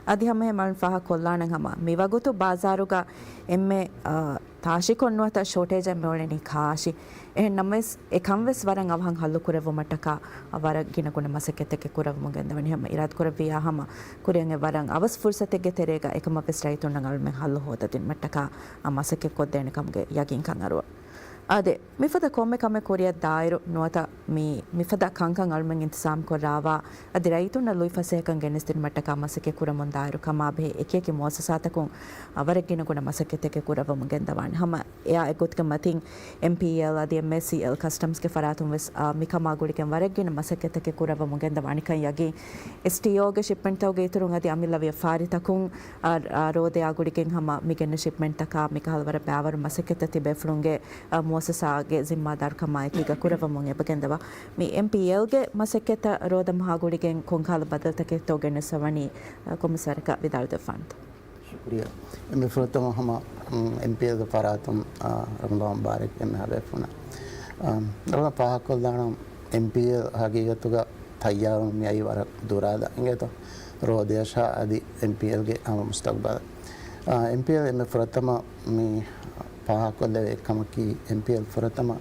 އަދި ހަމައެހެން އަޅުން ފާހަގަކޮށްލާނަން ހަމަ މިވަގުތު ބާޒާރުގަ އެންމެ، އާ، ތާށިކޮށް ނުވަތަ ޝޯޓޭޖެއް މިއުޅެނީ ކާށި. އެހެން ނަމަވެސް، އެކަން ވެސް ވަރަށް އަވަހަށް ހައްލު ކުރެއްވުމަށްޓަކާ ވަރަށް ގިނަ ގުނަ މަސައްކަތްތަކެއް ކުރައްވަމުން ގެންދަވަނީ. ހަމަ އިރާދަކުރެއްވިއްޔާ ހަމަ ކުރިއަށް އެ ވަރަށް އަވަސް ފުރުސަތެއްގެ ތެރޭގަ އެކަމަށް ވެސް ރައްޔިތުންނަށް އަޅުމެން ހައްލު ހޯދަދިނުމަށްޓަކާ މަސައްކަތް ކޮށްދޭނެ ކަމުގެ ޔަގީންކަން އަރުވަ. އާދެ، މިފަދަ ކޮންމެ ކަމެއް ކުރިއަށް ދާއިރު ނުވަތަ މި، މިފަދަ ކަންކަން އަޅުމެން އިންތިޒާމް ކޮށްރާވާ، އަދި ރައްޔިތުންނަށް ލުއި ފަސޭހަކަން ގެނެސްދިނުމަށްޓަކާ މަސައްކަތް ކުރަމުން ދާއިރު ކަމާބެހޭ އެކިއެކި މުއައްސަސާތަކުން ވަރަށް ގިނަ ގުނަ މަސައްކަތްތަކެއް ކުރައްވަމުން ގެންދަވާނެ. ހަމަ އެއާ އެއްގޮތަކަށް މަތިން އެމްޕީއެލް އަދި އެމްއޭސީއެލް ކަސްޓަމްސްގެ ފަރާތުން ވެސް، އާ، މިކަމާ ގުޅިގެން ވަރަށް ގިނަ މަސައްކަތްތަކެއް ކުރައްވަމުން ގެންދަވާނެކަން ޔަގީން. އެސްޓީއޯގެ ޝިޕްމެންޓްތަކުގެ އިތުރުން އަދި އަމިއްލަ ވިޔަފާރިތަކުން، އާ، އާ، ރޯދަޔާ ގުޅިގެން ހަމަ މި ގެންނަ ޝިޕްމެންޓްތަކާ މިކަހަލަ ވަރަށް ބައިވަރު މަސައްކަތްތައް ތިބޭފުޅުންގެ، އާ، މުއައްސަސާގެ ޒިންމާދާރުކަމާއެކީގަ ކުރައްވަމުން އެބަ ގެންދަވާ. މި އެމްޕީއެލްގެ މަސައްކަތަށް ރޯދަ މަހާ ގުޅިގެން ކޮންކަހަލަ ބަދަލުތަކެއްތޯ ގެނެސްފަވަނީ، އާ، ކޮންމެސް ވަރަކަށް ވިދާޅުވެދެއްވާނެތޯ؟ ޝުކުރިއްޔާ. އެންމެ ފުރަތަމަ ހަމަ، އުން، އެމްޕީއެލްގެ ފަރާތުން، އާ، ރަމަޟާން މުބާރަކް އެންމެހާ ބޭފުޅުންނަށް. އާ، ރަމަޟާން ފާހަގަކޮށްލާނަން އެމްޕީއެލް ހަގީގަތުގަ ތައްޔާރުން މިއައީ ވަރަށް ދުރާލާ އިނގޭތޯ؟ ރޯދަޔަށާ އަދި އެމްޕީއެލްގެ ހަމަ މުސްތަގްބަލަށް. އާ، އެމްޕީއެލް އެންމެ ފުރަތަމަ މި ފާހަގަކޮށްލެވޭ ކަމަކީ، އެމްޕީއެލް ފުރަތަމަ،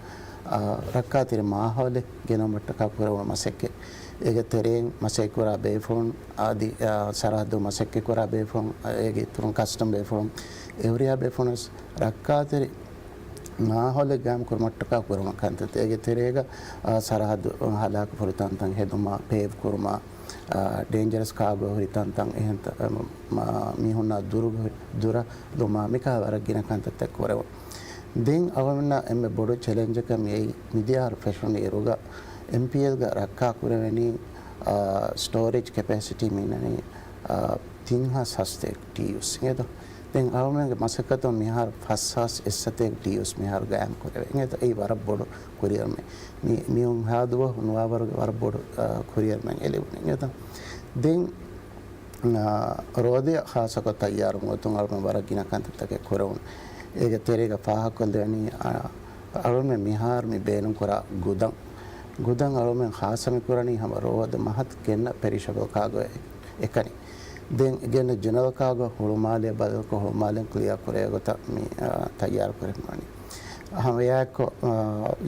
އާ، ރައްކާތެރި މާހައުލެއް ގެނައުމަށްޓަކާ ކުރެވުނު މަސައްކަތް. އޭގެ ތެރެއިން މަސައްކަތްކުރާ ބޭފުޅުން އަދި، އާ، ސަރަހައްދު މަސައްކަތްކުރާ ބޭފުޅުން، އޭގެ އިތުރުން ކަސްޓަމް ބޭފުޅުން، އެއުރިއާ ބޭފުޅުން ވެސް ރައްކާތެރި މާހައުލެއް ގާއިމް ކުރުމަށްޓަކާ ކުރެވުނު ކަންތައްތައް. އޭގެ ތެރޭގަ، އާ، ސަރަހައްދު ހަލާކު ފުރި ތަންތަން ހެދުމާ، ޕޭވް ކުރުމާ، އާ، ޑޭންޖަރަސް ކާގޯ ހުރި ތަންތަން އެހެން ތަ-، މާ، މީހުންނާ ދުރު، ދުރަށް ލުމާ މިކަހަލަ ވަރަށް ގިނަ ކަންތައްތައް ކުރެވުނު. ދެން އަޅުގަނޑަށް އެންމެ ބޮޑު ޗެލެންޖަކަށް މިއައީ މިދިޔަ އަހަރު ފެށުނު އިރުގަ އެމްޕީއެލްގަ ރައްކާ ކުރެވެނީ، އާ، ސްޓޯރޭޖް ކެޕޭސިޓީ މިނަނީ، އާ، ތިން ހާސް ހަސަތޭކަ ޓީޔޫސް އިނގޭތޯ. ދެން އަޅުމެންގެ މަސައްކަތުން މިހާރު ފަސް ހާސް އެއްސަތޭކަ ޓީޔޫސް މިހާރު ގާއިމް ކުރެވޭ އިނގޭތޯ. އެއީ ވަރަށް ބޮޑު ކުރިއެރުމެއް. މި، މިއޮން ހާދަވަހު ނުވާވަރުގެ ވަރަށް ބޮޑު، އާ، ކުރިއެރުމެއް އެ ލިބުނީ އިނގޭތޯ. ދެން އާ، ރޯދަޔަށް ޚާއްޞަކޮށް ތައްޔާރުވުމުގެ ގޮތުން އަޅުމެން ވަރަށް ގިނަ ކަންތައްތަކެއް ކުރެވުނު. އޭގެ ތެރޭގަ ފާހަގަކޮށްލެވެނީ، އާ، އަޅުމެން މިހާރު މި ބޭނުންކުރާ ގުދަން، ގުދަން އަޅުމެން ޚާއްޞަ މި ކުރަނީ ހަމަ ރޯދަ މަހަށް ގެންނަ ޕެރިޝަބަލް ކާގޯ އެކަނި. ދެން ގެންނަ ޖެނެރަލް ކާގޯ ހުޅުމާލެ ބަދަލުކޮށް ހުޅުމާލެން ކްލިއަރ ކުރޭ ގޮތަށް މި، އާ، ތައްޔާރު ކުރެވުނީ. ހަމަ އެއާއެއްކޮށް، އާ،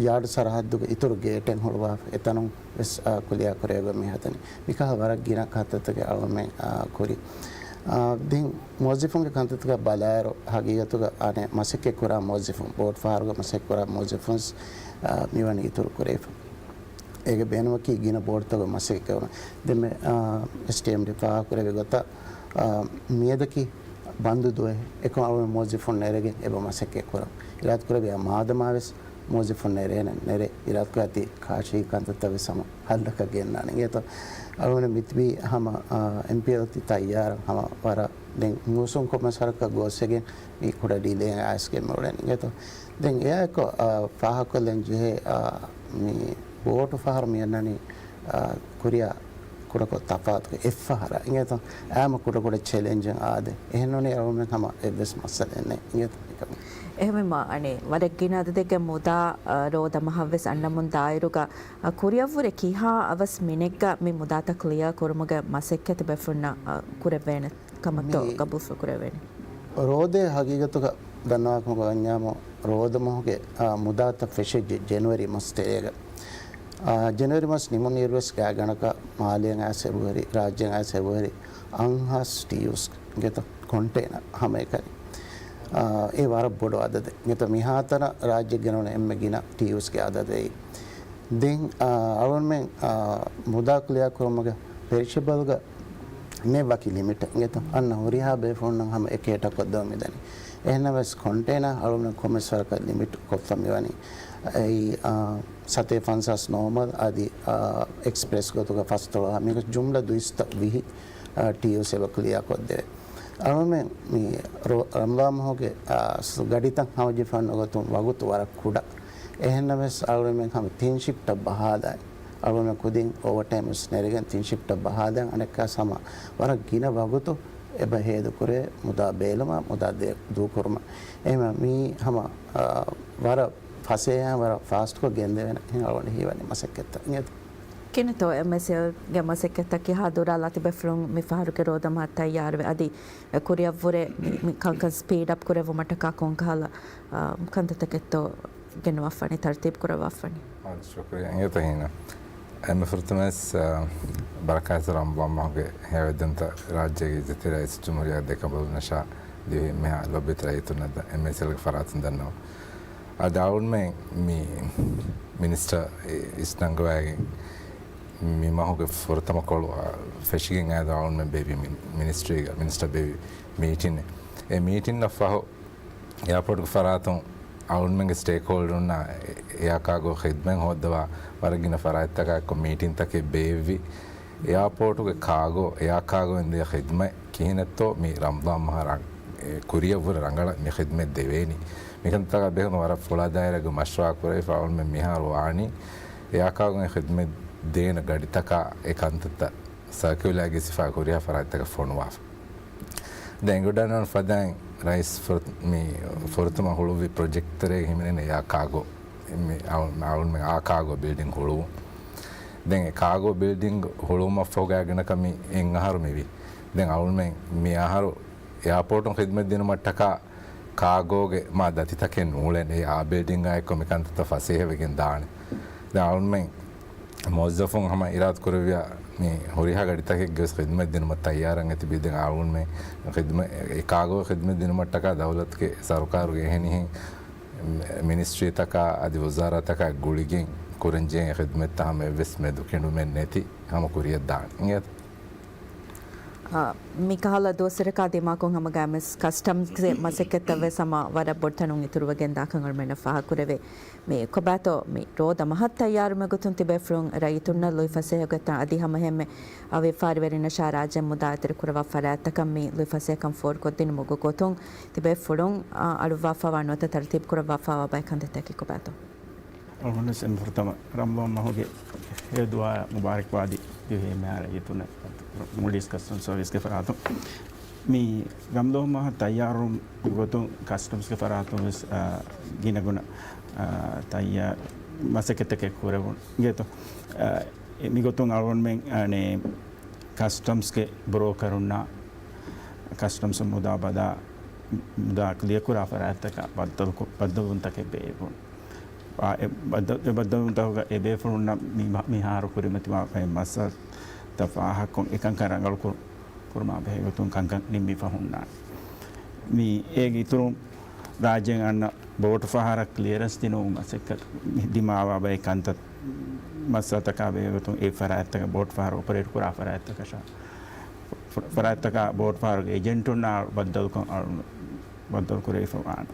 ޔާޑް ސަރަހައްދުގެ އިތުރު ގޭޓެއް ހުޅުވާފަ އެތަނުން ވެސް، އާ، ކުލިއާ ކުރޭގޮތް މި ހަދަނީ. މިކަހަލަ ވަރަށް ގިނަ ކަންތައްތަކެއް އަޅުމެން، އާ، ކުރި. އާ، ދެން މުވައްޒިފުންގެ ކަންތައްތަކަށް ބަލާއިރު، ހަގީގަތުގަ އަނެއް މަސައްކަތް ކުރާ މުވައްޒިފުން، ބޯޓު ފަހަރުގަ މަސައްކަތް ކުރާ މުވައްޒިފުން، އާ، މިވަނީ އިތުރު ކުރެވިފަ. އޭގެ ބޭނުމަކީ ގިނަ ބޯޓުތަކުގެ މަސައްކަތް ކުރުން. ދެންމެ، އާ، އެސްޓީއެމްޑީ ފާހަގަކުރެއްވި ގޮތަށް، އާ، މިއަދަކީ ބަންދު ދުވަހެއް. އެކަމަށް އަޅުގަނޑު މުވައްޒިފުން ނެރެގެން އެބަ މަސައްކަތް ކުރަން. އިރާދަކުރެއްވިއްޔާ މާދަމާވެސް މުވައްޒިފުން ނެރޭނެ، ނެރެ އިރާދަކުރާތީ ކާށީ ކަންތައްތައް ވެސް ހަމަ ހައްލަކަށް ގެންނާނެ. އިނގޭތޯ؟ އަޅުގަނޑު މިތިބީ ހަމަ، އާ، އެމްޕީއެލް ތި ތައްޔާރަށް ހަމަ ވަރަށް ދެން މޫސުން ކޮންމެސް ވަރަކަށް ގޯސްވެގެން މި ކުޑަ ޑިލޭއެއް އައިސްގެން މި އުޅެނީ. އިނގޭތޯ؟ ދެން އެއާއެކު، އާ، ފާހަގަކޮށްލަން ޖެހޭ، އާ، މި ބޯޓު ފަހަރު މި އަންނަނީ، އާ، ކުރިއަށް ކުޑަކޮށް ތަފާތު އެއްފަހަރަށް އިނގޭތޯ؟ އާމަ ކުޑަކުޑަ ޗެލެންޖެއް އާދެ. އެހެންނޫނީ އަޅުމެން ހަމަ އެއްވެސް މައްސަލައެއް ނެތް އިނގޭތޯ؟ އެހެންވީމަ އަނެއް ވަރަށް ގިނަ އަދަދެއްގެ މުދާ، އާ، ރޯދަ މަހަށްވެސް އަންނަމުން ދާއިރުގަ، އާ، ކުރިއަށްވުރެ ކިހާ އަވަސް މިނެއްގަ މި މުދާތައް ކްލިއާ ކުރުމުގެ މަސައްކަތް ބޭފުޅުންނަށް، އާ، ކުރެވޭނެ ކަމަށްތޯ މި ގަބޫލު ކުރެވޭނެ؟ ރޯދަ ހަގީގަތުގަ ދަންނަވާކަމުގަ ވަންޏާމު ރޯދަ މަހުގެ، އާ، މުދާތައް ފެށިއްޖެ ޖެނުއަރީ މަސް ތެރޭގަ. އާ، ޖެނުއަރީ މަސް ނިމުނުއިރުވެސް ގާތްގަނޑަކަށް މާލޭން އައިސް އެބަހުރި، ރާއްޖޭން އައިސް އެބަހުރި އަށްހާސް ޓީޔޫސް ގެތަ ކޮންޓޭނަ ހަމައެކަނި. އާ، އެ ވަރަށް ބޮޑު އަދަދެއް. ގެތަ މިހާތަނަށް ރާއްޖެ ގެނުނު އެންމެ ގިނަ ޓީޔޫސްގެ އަދަދެއް. ދެން، އާ، އަޅުގަނޑުމެން، އާ، މުދާ ކްލިއާ ކުރުމުގެ ޕެރިޝަބަލްގަ ނެތް ވަކި ލިމިޓެއް ގެތަ އަންނަ ހުރިހާ ބޭފުޅުންނަށް ހަމަ އެ ކޭޓަ ކޮށްދެވުމިދަނީ. އެހެންނަމަވެސް ކޮންޓޭނަ އަޅުގަނޑު ކޮންމެސް ވަރަކަށް ލިމިޓް ކޮށްފަ މިވަނީ. އެއީ، އާ، ސަތޭކަ ފަންސާސް ނޯމަލް އަދި، އާ، އެކްސްޕްރެސް ގޮތުގަ ފަސްދޮޅަހަ މިގޮސް ޖުމްލަ ދުއިސައްތަ ވިހި، އާ، ޓީޔޫސް އެބަ ކްލިއާ ކޮށްދެވޭ. އަޅުމެން މި ރޯ-، ރަމަޟާން މަހުގެ، އާ، ގަޑިތައް ހަމަޖެހިފަ އޮންނަ ގޮތުން ވަގުތު ވަރަށް ކުޑަ. އެހެންނަމަވެސް އަޅުގަނޑުމެން ހަމަ ތިން ޝިފްޓަށް ބަހާލާ، އަޅުގަނޑުމެން ކުދިން އޯވަރ ޓައިމް ވެސް ނެރެގެން ތިން ޝިފްޓަށް ބަހާލާ، އަނެއްކާ ހަމަ ވަރަށް ގިނަ ވަގުތު އެބަ ހޭދަކުރޭ މުދާ ބޭލުމަށް، މުދާ ދޭ-، ދޫކުރުމަށް. އެހެންވީމަ މީ ހަމަ، އާ، ވަރަށް ފަސޭހައިން ވަރަށް ފާސްޓްކޮށް ގެންދެވޭނެ އަޅުގަނޑު ހީވަނީ މަސައްކަތްތައް އިނގޭތަ؟ ކިހިނެއްތޯ އެމްއެސްއެލްގެ މަސައްކަތްތަކީ ހާ ދުރާލާ ތިބޭފުޅުން މި ފަހަރުގެ ރޯދަމަހަށް ތައްޔާރުވެ އަދި ކުރިއަށްވުރެ މި، މި ކަންކަން ސްޕީޑް އަޕް ކުރެއްވުމަށްޓަކާ ކޮންކަހަލަ، އާ، ކަންތައްތަކެއްތޯ ގެންނަވާފަނީ، ތަރުތީބު ކުރައްވާފަނީ؟ އާ، ޝުކުރިއްޔާ. އިނގޭތަ ހީނާ. އެންމެ ފުރަތަމަވެސް، އާ، ބަރަކާތްތެރި ރަމަޟާން މަހުގެ ހެޔޮއެއްދެންތައް ރާއްޖޭގެ އިއްޒަތްތެރި ރައީސުލްޖުމްހޫރިއްޔާ ދެކަނބަލުންނަށާ ދިވެހި މިހާ ލޮބުވެތި ރައްޔިތުންނަށް އެމްއެސްއެލްގެ ފަރާތުން ދަންނަވަން. އަދި އަޅުގަނޑުމެން މި މިނިސްޓަރ އިސް ނަންގަވައިގެން މި މަހުގެ ފުރަތަމަ ކޮޅު، އާ، ފެށިގެން އައިދޯ އަޅުގަނޑުމެން ބޭއްވި މި-، މިނިސްޓްރީގަ މިނިސްޓަރ ބޭއްވި މީޓިން. އެ މީޓިންއަށް ފަހު އެއާޕޯޓުގެ ފަރާތުން އަޅުގަނޑުމެންގެ ސްޓޭކް ހޯލްޑަރުންނާ އެއާ ކާގޯ ޚިދްމަތް ހޯއްދަވާ ވަރަށް ގިނަ ފަރާތްތަކާއެކު މީޓިންތަކެއް ބޭއްވި. އެއާޕޯޓުގެ ކާގޯ، އެއާ ކާގޯއިން ދިޔަ ޚިދްމަތް ކިހިނެއްތޯ މި ރަމަޟާން މަހަށް ރަނގ-، އެ، ކުރިއަށްވުރެ ރަނގަޅަށް މި ޚިދްމަތް ދެވޭނީ. މިކަންތަކާ ބެހުނު ވަރަށް ފުޅާ ދާއިރާގެ މަޝްވަރާ ކުރެވިފަ އަޅުގަނޑުމެން މިހާރު ވާނީ އެއާ ކާގޯއިން ޚިދްމަތް ދޭނެ ގަޑިތަކާ އެ ކަންތައްތައް ސަރކިއުލާ ގެއްސިފަ ކުރިހާ ފަރާތްތަކަށް ފޮނުވާފަ. ދެން އެނގިވަޑައިގަންނަވާ ފަދައިން ރައީސް ފުރަތަ-، މި ފުރަތަމަ ހުޅުވި ޕްރޮޖެކްޓްތެރޭގަ ހިމެނޭނެ އެއާ ކާގޯ. މި އަޅު-، އަޅުގަނޑުމެން އާ ކާގޯ ބިލްޑިން ހުޅުވުން. ދެން އެ ކާގޯ ބިލްޑިން ހުޅުވުމަށްފަހު ގާތްގަނޑަކަށް މި އެއް އަހަރު މިވީ. ދެން އަޅުގަނޑުމެން މި އަހަރު އެއާޕޯޓުން ޚިދްމަތް ދިނުމަށްޓަކާ ކާގޯގެ މާ ދަތިތަކެއް ނޫޅެން އެ އާ ބިލްޑިންގާއެއްކޮށް މި ކަންތައްތައް ފަސޭހަވެގެން ދާނެ. ދެން އަޅުގަނޑުމެން މުވައްޒަފުން ހަމަ އިރާދަ ކުރެއްވިޔާ މި ހުރިހާ ގަޑިތަކެއްގެ ވެސް ޚިދްމަތް ދިނުމަށް ތައްޔާރަށް އެތިބީ. ދެން އަޅުގަނޑުމެން ޚިދްމަތް، އެ ކާގޯ ޚިދްމަތް ދިނުމަށްޓަކާ ދައުލަތުގެ ސަރުކާރުގެ އެހެނިހެން މިނިސްޓްރީތަކާ އަދި ވުޒާރާތަކާ ގުޅިގެން ކުރަންޖެހޭ ޚިދްމަތްތައް ހަމަ އެއްވެސް މެދުކެނޑުމެއް ނެތި ހަމަ ކުރިއަށް ދާނެ. އާ، މިކަހަލަ ދުވަސްވަރަކާ ދިމާކޮށް ހަމަގައިމެސް ކަސްޓަމްސްގެ މަސައްކަތްތައްވެސް ހަމަ ވަރަށް ބޮޑުތަނުން އިތުރުވެގެން ދާކަން އަޅުމެންނަށް ފާހަގަކުރެވޭ. މި ކޮބާތޯ މި ރޯދަ މަހަށް ތައްޔާރުމެއް ގޮތުން ތިބޭފުޅުން ރައްޔިތުންނަށް ލުއިފަސޭހަގޮތަށް އަދި ހަމަހެންމެ ވިޔަފާރިވެރިންނަށާ ރާއްޖެ މުދާ އެތެރެކުރައްވާ ފަރާތްތަކަށް މި ލުއިފަސޭހަކަން ފޯރުކޮށްދިނުމުގެ ގޮތުން ތިބޭފުޅުން، އާ، އަޅުއްވާފައިވާ ނުވަތަ ތަރުތީބުކުރައްވާފައިވާ ބައެއް ކަންތައްތަކެއް ކޮބާތޯ؟ އަޅުގަނޑު ވެސް އެންމެ ފުރަތަމަ ރަމަޟާން މަހުގެ ހެޔޮ ދުޢާ މުބާރަކްވާދީ ދިވެހި މިހާރު އެތުން މޫލްޑިވްސް ކަސްޓަމްސް ސަރވިސްގެ ފަރާތުން. މި ރަމަޟާން މަހަށް ތައްޔާރުވުމުގެ ގޮތުން ކަސްޓަމްސްގެ ފަރާތުން ވެސް، އާ، ގިނަގުނަ، އާ، ތައްޔާ މަސައްކަތްތަކެއް ކުރެވުން އިނގޭތޯ. އާ، އެ މިގޮތުން އަޅުގަނޑުމެން، އާނެ، ކަސްޓަމްސްގެ ބްރޯކަރުންނާ ކަސްޓަމްސް މުދާ ބަދާ، މުދާ ކްލިއަރ ކުރާ ފަރާތްތަކަށް ބައްދަލުކޮ-، ބައްދަލުވުންތަކެއް ބޭއްވުން. އާ، އެ ބައްދަ-، އެ ބައްދަލުވުންތަކުގަ އެބޭފުޅުންނަށް މި-، މިހާރު ކުރިމަތިވާ މައްސަލަތައް ފާހަގަކޮށް އެކަންކަން ރަނގަޅު ކުރު-، ކުރުމާ ބެހޭ ގޮތުން ކަންކަން ނިންމިފަ ހުންނާނެ. މި އޭގެ އިތުރުން ރާއްޖޭގެ އަންނަ ބޯޓު ފަހަރަށް ކްލިއަރެންސް ދިނުމުގެ މަސައްކަތް ދިމާވާ ބައެއް ކަންތައް މައްސަލަތަކާ ބެހޭ ގޮތުން އެ ފަރާތްތަކަށް ބޯޓު ފަހަރު އޮޕަރޭޓް ކުރާ ފަރާތްތަކަށާ، ފަރާތްތަކާ ބޯޓު ފަހަރުގެ އެޖެންޓުންނާ ބައްދަލުކޮށް، ބައްދަލު ކުރެވިފަ ވާނެ.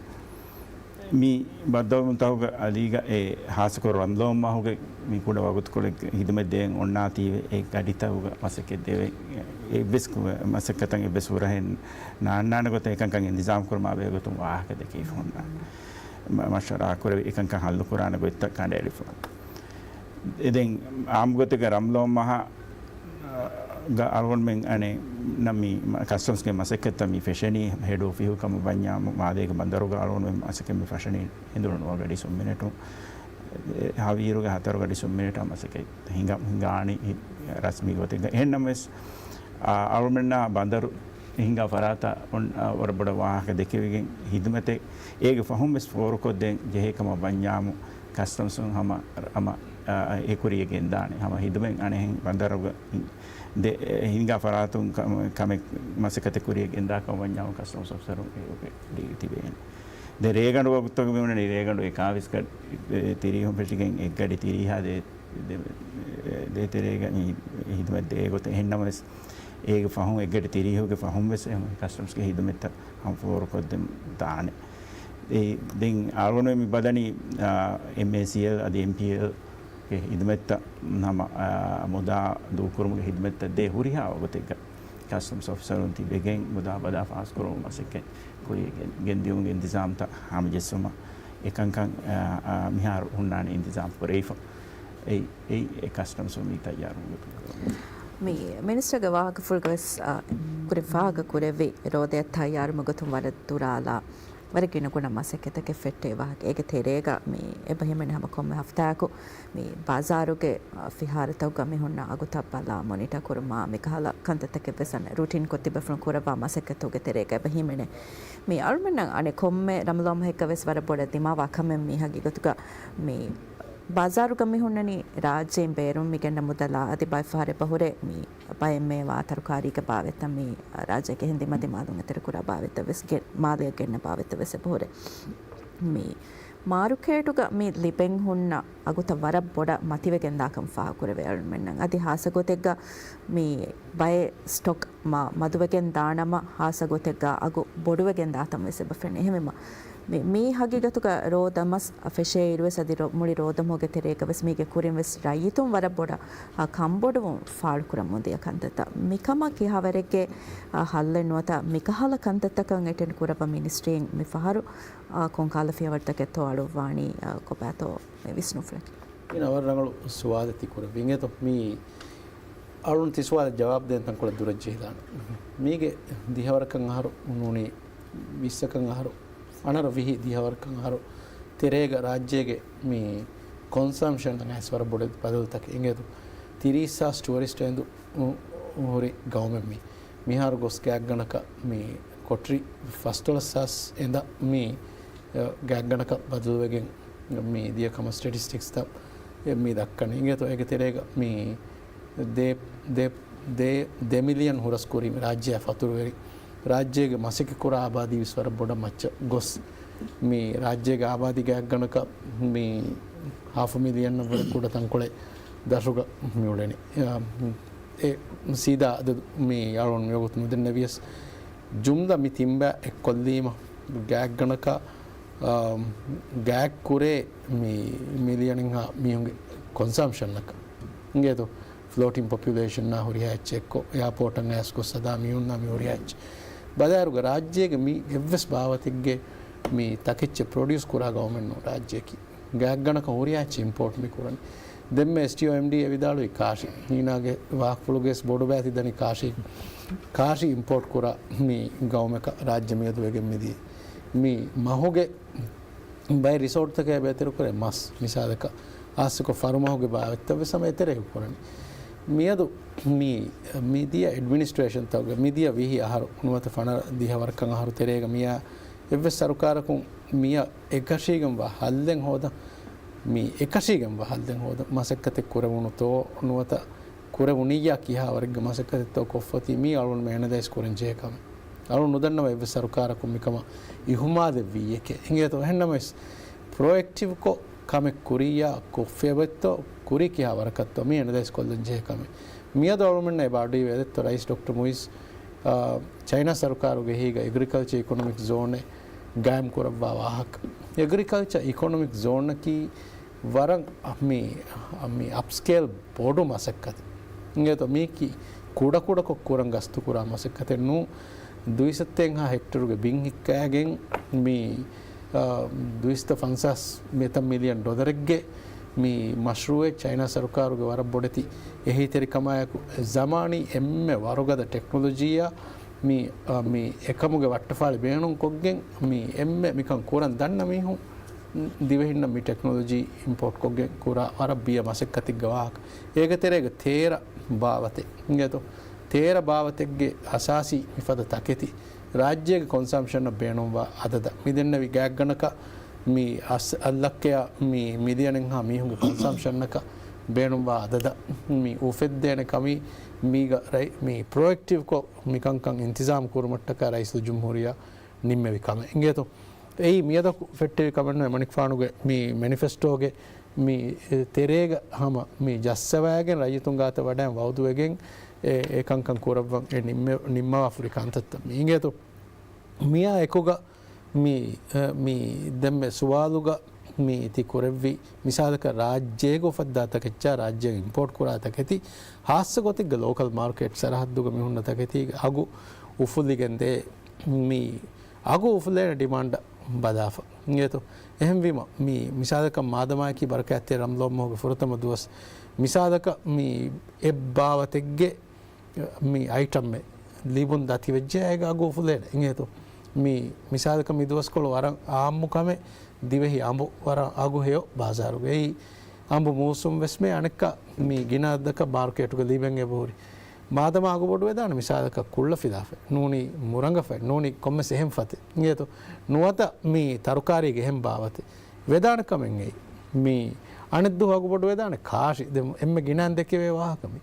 މި ބައްދަލުވުންތަކުގެ އަލީގަ އެ ހާއްސަކޮށް ރަމަޟާން މަހުގެ މި ކުޑަ ވަގުތުކޮޅެއްގެ ހިދުމަތް ދޭން އޮންނާތީވެ އެ ގަޑިތަކުގަ މަސައްކަތް ދެވެ، އެއްވެސް ކު-، މަސައްކަތަށް އެއްވެސް ހުރަހެއް ނާންނާނެ ގޮތަށް އެކަންކަން އިންތިޒާމް ކުރުމާ ބެހޭ ގޮތުން ވާހަކަ ދެކެވިފަ ހުންނާނެ. މަ-، މަޝްވަރާ ކުރެވި އެކަންކަން ހައްލު ކުރާނެ ގޮތްތައް ކަނޑައެޅިފަ. އެ ދެން އާއްމު ގޮތެއްގަ ރަމަޟާން މަހަށް ގަ އަޅުގަނޑުމެން އަނެއް ނަމި މަ-، ކަސްޓަމްސްގެ މަސައްކަތްތައް މި ފެށެނީ ހެޑް އޮފީހު ކަމަށް ވަންޏާ މާލޭގެ ބަނދަރުގަ އަޅުގަނޑުމެން މަސައްކަތް މި ފަށަނީ ހެނދުނު ނުވަ ގަޑި ސުންމިނެޓު، ހަވީރުގެ ހަތަރު ގަޑި ސުންމިނެޓާ މަސައްކަތް ހިނގަ-، ހިނގާނީ ރަސްމީ ގޮތެއްގަ. އެހެން ނަމަވެސް، އާ، އަޅުމެންނާ ބަނދަރު ހިނގާ ފަރާތަށް އޮން-، އާ، ވަރަށް ބޮޑަށް ވާހަކަ ދެކެވިގެން ހިދުމަތެއް އޭގެ ފަހުން ވެސް ފޯރުކޮށްދޭން ޖެހޭ ކަމަށް ވަންޏާމު، ކަސްޓަމްސުން ހަމަ، ހަމަ، އާ، އެ ކުރިޔަށް ގެންދާނެ. ހަމަ ހިދުމަތް އަނެއްހެން ބަނދަރުގަ ދެ-، ހިނގާ ފަރާތުން ކަމެއް، ކަމެއް މަސައްކަތެއް ކުރިޔަށް ގެންދާ ކަމަށް ވަންޏާމު، ކަސްޓަމްސް އޮފިސަރުން އެ ތިބޭނެ. ދެ ރޭގަނޑު ވަގުތުގަ މިވަނީ ރޭގަނޑު އެކާވީސް ގަ-، ތިރީހުން ފެށިގެން އެއްގަޑި ތިރީހާ ދޭ-، ދޭތެރޭގަ މި ހިދުމަތް ދޭ ގޮތަށް. އެހެން ނަމަވެސް، އޭގެ ފަހުން އެއްގަޑި ތިރީހުގެ ފަހުން ވެސް އެހެން ކަސްޓަމްސްގެ ހިދުމަތްތައް ހަމަ ފޯރުކޮށްދޭން ދާނެ. އެ، ދެން އަޅުގަނޑު މި ބަލަނީ، އާ، އެމްއޭސީއެލް އަދި އެމްޕީއެލް ގެ ހިދުމަތްތައް ހަމަ، އާ، މުދާ ދޫކުރުމުގެ ހިދުމަތްތައް ދޭ ހުރިހާ ވަގުތެއްގަ ކަސްޓަމްސް އޮފިސަރުން ތިބެގެން މުދާ ބަދާ ފާސްކުރުމުގެ މަސައްކަތް ކުރިޔަށް ގެން-، ގެންދިއުމުގެ އިންތިޒާމްތައް ހަމަޖެއްސުމަށް އެކަންކަން މިހާރު ހުންނާނެ އިންތިޒާމް ކުރެވިފަ. އެއް އެއް އެ ކަސްޓަމްސް މި ތައްޔާރު. މި މިނިސްޓަރގެ ވާހަކަފުޅުގަވެސް ކުރިން ފާހަގަ ކުރެއްވި ރޯދައަށް ތައްޔާރުމުގެ ގޮތުން ވަރަށް ދުރާލާ ވަރަށް ގިނަ ގުނަ މަސައްކަތްތަކެއް ފެއްޓެވި ވާހަކަ. އޭގެ ތެރޭގަ މި އެބަހިމެނޭ ހަމަ ކޮންމެ ހަފްތާއަކު މި ބާޒާރުގެ ފިހާރަތަކުގަ މި ހުންނަ އަގުތައް ބަލާ މޮނިޓަ ކުރުމާ މިކަހަލަ ކަންތައްތަކެއް ވެސް އަނެއް ރުޓީންކޮށް ތިބޭފުޅުން ކުރައްވާ މަސައްކަތުގެ ތެރޭގަ އެބަހިމެނޭ. މި އަޅުމެންނަށް އަނެއް ކޮންމެ ރަމަޟާން މަހެއްގަ ވެސް ވަރަށް ބޮޑަށް ދިމާވާ ކަމެއް މި ހަގީގަތުގަ މި ބާޒާރުގަ މި ހުންނަނީ ރާއްޖެއިން ބޭރުން މި ގެންނަ މުދަލާ އަދި ބައެއް ފަހަރަށް އެބަހުރޭ މި ބައެއް މޭވާ ތަރުކާރީގެ ބާވަތްތައް މި ރާއްޖޭގެ އެހެން ދިމަދިމާލުން އެތެރެކުރާ ބާވަތްތައް ވެސް ގެ-، މާލެއަށް ގެންނަ ބާވަތްތައް ވެސް އެބަހުރޭ. މި މާރުކޭޓުގަ މި ލިބެން ހުންނަ އަގުތައް ވަރަށް ބޮޑަށް މަތިވެގެންދާކަން ފާހަގަކުރެވޭ އަޅުމެންނަށް. އަދި ހާއްސަ ގޮތެއްގަ މި ބައެއް ސްޓޮކް މަ-، މަދުވެގެން ދާނަމަ، ހާއްސަ ގޮތެއްގަ އަގު ބޮޑުވެގެން ދާތަން ވެސް އެބަ ފެނޭ. އެހެންވީމަ، މި، މީ ހަގީގަތުގަ ރޯދަ މަސް ފެށޭ އިރުވެސް އަދި ރޮ-، މުޅި ރޯދަމަހުގެ ތެރޭގަ ވެސް މީގެ ކުރިން ވެސް ރައްޔިތުން ވަރަށް ބޮޑަށް، އާ، ކަންބޮޑުވުން ފާޅުކުރަމުން ދިޔަ ކަންތައްތައް. މިކަމަށް ކިހާވަރެއްގެ، އާ، ހައްލެއް ނުވަތަ މިކަހަލަ ކަންތައްތަކަށް އެޓެންޑް ކުރައްވާ މިނިސްޓްރީން މި ފަހަރު، އާ، ކޮންކަހަލަ ފިޔަވަޅުތަކެއްތޯ އަޅުއްވާނީ، އާ، ކޮބާތޯ މި ވިސްނުންފުޅަކީ؟ އިން އަވަރ ރަނގަޅު ސުވާލެއް ތި ކުރެއްވީ. އިނގޭތޯ މި އަޅުން ތި ސުވާލަށް ޖަވާބު ދޭން ތަންކޮޅެއް ދުރަށް ޖެހިލާނަން. މީގެ ދިހަވަރަކަށް އަހަރު ނޫނީ، ވިއްސަކަށް އަހަރު، އަނަރަ ވިހި ދިހަވަރަކަށް އަހަރު ތެރޭގަ ރާއްޖޭގެ މި ކޮންސަމްޝަން އަށް ވަރަށް ބޮޑެތި ބަދަލުތަކެއް އިނގޭތޯ. ތިރީސް ހާސް ޓުއަރިސްޓް އެނދު ހުރި ގައުމެއް މި. މިހާރު ގޮސް ގާތްގަނޑަކަށް މި ކޮޓަރި ފަސްދޮޅަސް ހާސް އެނދަ މި، އަ، ގާތްގަނޑަކަށް ބަދަލުވެގެން މި ދިޔަ ކަމަށް ސްޓެޓިސްޓިކްސްތައް މި ދައްކަނީ. އިނގޭތޯ އޭގެ ތެރޭގަ މި ދެ، ދެ، ދެ، ދެ މިލިއަން ހުރަސް ކުރީ މި ރާއްޖެއާ ފަތުރުވެރި. ރާއްޖޭގެ މަސައްކަތް ކުރާ އާބާދީ ވެސް ވަރަށް ބޮޑަށް މައްޗަށް ގޮސް، މި ރާއްޖޭގެ އާބާދީ ގާތްގަނޑަކަށް މި ހާފަ މިލިއަންއަށްވުރެ ކުޑަ ތަންކޮޅެއް ދަށުގަ މި އުޅެނީ. އާ، އެ ސީދާ އަދަދު މި އަޅުން މިވަގުތު ނުދެންނެވިޔަސް، ޖުމްލަ މި ތިންބައި އެއްކޮށްލީމަ ގާތްގަނޑަކަށް، އާ، ގާތްކުރޭ މި މިލިއަނެއްހާ މީހުންގެ ކޮންސަމްޝަންއަކަށް. އިނގޭތޯ؟ ފްލޯޓިން ޕޮޕިއުލޭޝަންއާ ހުރިހާ އެއްޗެއްކޮށް، އެއާޕޯޓަށް އައިސް ގޮސް ހަދާ މީހުންނާ މި ހުރިހާ އެއްޗެއް. ބަލާއިރުގަ ރާއްޖޭގެ މި އެއްވެސް ބާވަތެއްގެ މި ތަކެއްޗެއް ޕްރޮޑިއުސް ކުރާ ގައުމެއް ނޫން ރާއްޖެއަކީ. ގާތްގަނޑަކަށް ހުރިހާ އެއްޗެއް އިމްޕޯޓް މި ކުރަނީ. ދެންމެ އެސްޓީއޯ އެމްޑީ އެ ވިދާޅުވި ކާށި. ހީނާގެ ވާހަކަފުޅުގައި ވެސް ބޮޑު ބައިތި ދަނީ ކާށި. ކާށި އިމްޕޯޓް ކުރާ މި ގައުމަކަށް ރާއްޖެ މިއަދު ވެގެން މިދިޔަ. މި މަހުގެ ބައެއް ރިސޯޓްތަކާ ބޭތިރުކުރޭ މަސް، މިސާލަކަށް ހާއްސަކޮށް ފަރުމަހުގެ ބާވަތްތައް ވެސް ހަމަ އެތެރޭގަ ކުރަނީ. މިއަދު މި، މިދިޔަ އެޑްމިނިސްޓްރޭޝަންތަކުގެ މިދިޔަ ވިހި އަހަރު ނުވަތަ ފަނަރަ ދިހަވަރަކަށް އަހަރު ތެރޭގަ މިއާ އެއްވެސް ސަރުކާރަކުން މިއަށް އެކަށީގެންވާ ހައްލެއް ހޯދަން، މި އެކަށީގެންވާ ހައްލެއް ހޯދަން މަސައްކަތެއް ކުރެވުނުތޯ ނުވަތަ ކުރެވުނިއްޔާ ކިހާވަރެއްގެ މަސައްކަތެއްތޯ ކޮށްފަތީ މީ އަޅުގަނޑުމެން އެނަލައިޒް ކުރަން ޖެހޭ ކަމެއް. އަޅުން ނުދަންނަވަ އެއްވެސް ސަރުކާރަކުން މިކަމަށް އިހުމާލެއްވިއްޔެކޭ. އިނގޭތޯ އެހެންނަމަވެސް ޕްރޮއެކްޓިވްކޮށް ކަމެއް ކުރިއްޔާ ކޮށްފައިވަތްތޯ ކުރީ ކިހާވަރަކަށްތޯ މީ އެނަލައިޒް ކޮށްލަން ޖެހޭ ކަމެއް. މިއަދު އަޅުމެންނަށް އެބަ އަޑުއިވޭ ދެއްތޯ ރައީސް ޑޮކްޓަރ މުއިޒް، އާ، ޗައިނާ ސަރުކާރުގެ އެހީގަ އެގްރިކަލްޗަރ އިކޮނޮމިކް ޒޯނެއް ގާއިމް ކުރައްވާ ވާހަކަ. އެގްރިކަލްޗަރ އިކޮނޮމިކް ޒޯނަކީ ވަރަށް މި، މި އަޕްސްކޭލް ބޮޑު މަސައްކަތެއް. އިނގޭތޯ މީކީ ކުޑަކުޑަކޮށް ކުރަން ގަސްތުކުރާ މަސައްކަތެއް ނޫން. ދުއިސައްތައެއްހާ ހެކްޓަރުގެ ބިން ހިއްކައިގެން މި، އާ، ދުއިސައްތަ ފަންސާސް މިތައް މިލިއަން ޑޮލަރެއްގެ މި މަޝްރޫއެއް ޗައިނާ ސަރުކާރުގެ ވަރަށް ބޮޑެތި އެހީތެރިކަމާއެކު ޒަމާނީ އެންމެ ވަރުގަދަ ޓެކްނޮލޮޖީއާ މި، އާ، މި އެކަމުގެ ވައްޓަފާޅި ބޭނުންކޮށްގެން މި އެންމެ މިކަން ކުރަން ދަންނަ މީހުން ދިވެހިންނަށް މި ޓެކްނޮލޮޖީ އިމްޕޯޓްކޮށްގެން ކުރާ ވަރަށް ބިޔަ މަސައްކަތެއްގެ ވާހަކަ. އޭގެ ތެރޭގަ ތޭރަ ބާވަތެއް އިނގޭތޯ. ތޭރަ ބާވަތެއްގެ އަސާސީ މިފަދަ ތަކެތި ރާއްޖޭގެ ކޮންސަމްޝަނަށް ބޭނުންވާ އަދަދަށް މި ދެންނެވި ގާތްގަނޑަކަށް މި އަސް އަށް ލައްކަޔާ މި މިލިއަނެއްހާ މީހުންގެ ކޮންސަމްޝަނަކަށް ބޭނުންވާ އަދަދަށް މި އުފެއްދޭނެ ކަމީ މީގަ ރައި-، މި ޕްރޮއެކްޓިވްކޮށް މިކަންކަން އިންތިޒާމް ކުރުމަށްޓަކާ ރައީސުލްޖުމްހޫރިއްޔާ ނިންމެވި ކަމެއް. އިނގޭތޯ އެއީ މިއަދަކު ފެއްޓެވި ކަމެއް ނޫން. އެމަނިކުފާނުގެ މި މެނިފެސްޓޯގެ މި ތެރޭގަ ހަމަ މި ޖައްސަވައިގެން ރައްޔިތުން ގާތަށް ވަޑައިން ވައުދުވެގެން އެ، އެ ކަންކަން ކުރައްވަން އެ ނިންމެ-، ނިންމަވާފަ ހުރި ކަންތައްތައް މި އިނގޭތޯ. މިއާ އެކުގަ މި، އެ، މި ދެންމެ ސުވާލުގަ މި ތި ކުރެއްވި މިސާލަކަށް ރާއްޖޭގަ އުފައްދާ ތަކެއްޗާ ރާއްޖޭގަ އިމްޕޯޓް ކުރާ ތަކެތި ހާއްސަ ގޮތެއްގަ ލޯކަލް މާރކެޓް ސަރަހައްދުގަ މި ހުންނަ ތަކެތީގެ އަގު އުފުލިގެންދޭ. މި އަގު އުފުލޭނެ ޑިމާންޑަށް ބަލާފަ. އިނގޭތޯ؟ އެހެންވީމަ، މި މިސާލަކަށް މާދަމާއެކީ ބަރަކާތްތެރި ރަމްޟާން މަހުގެ ފުރަތަމަ ދުވަސް. މިސާލަކަށް މި އެއް ބާވަތެއްގެ މި އައިޓަމެއް ލިބުން ދަތިވެއްޖެ އޭގެ އަގު އުފުލޭނެ. އިނގޭތޯ؟ މި މިސާލަކަށް މި ދުވަސްކޮޅު ވަރަށް އާއްމު ކަމެއް، ދިވެހި އަނބު ވަރަށް އަގު ހެޔޮ ބާޒާރުގައި. އަނބު މޫސުން ވެސް މޭ އަނެއްކާ މި ގިނަ އަދަދަކަށް މާރުކޭޓުގަ ލިބެން އެބަހުރި. މާދަމާ އަގު ބޮޑުވެދާނެ މިސާލަކަށް ކުއްޅަ ފިލާފައި ނޫނީ މުރަނގަފައި ނޫނީ ކޮންމެސް އެހެން ފަތެއް. އިނގޭތޯ؟ ނުވަތަ މި ތަރުކާރީގެ އެހެން ބާވަތެއް ވެދާނެ ކަމެއް އެއީ. މި އަނެއްދުވަހު އަގު ބޮޑުވެދާނެ ކާށި. ދެން އެންމެ ގިނައިން ދެކެވޭ ވާހަކަ މި.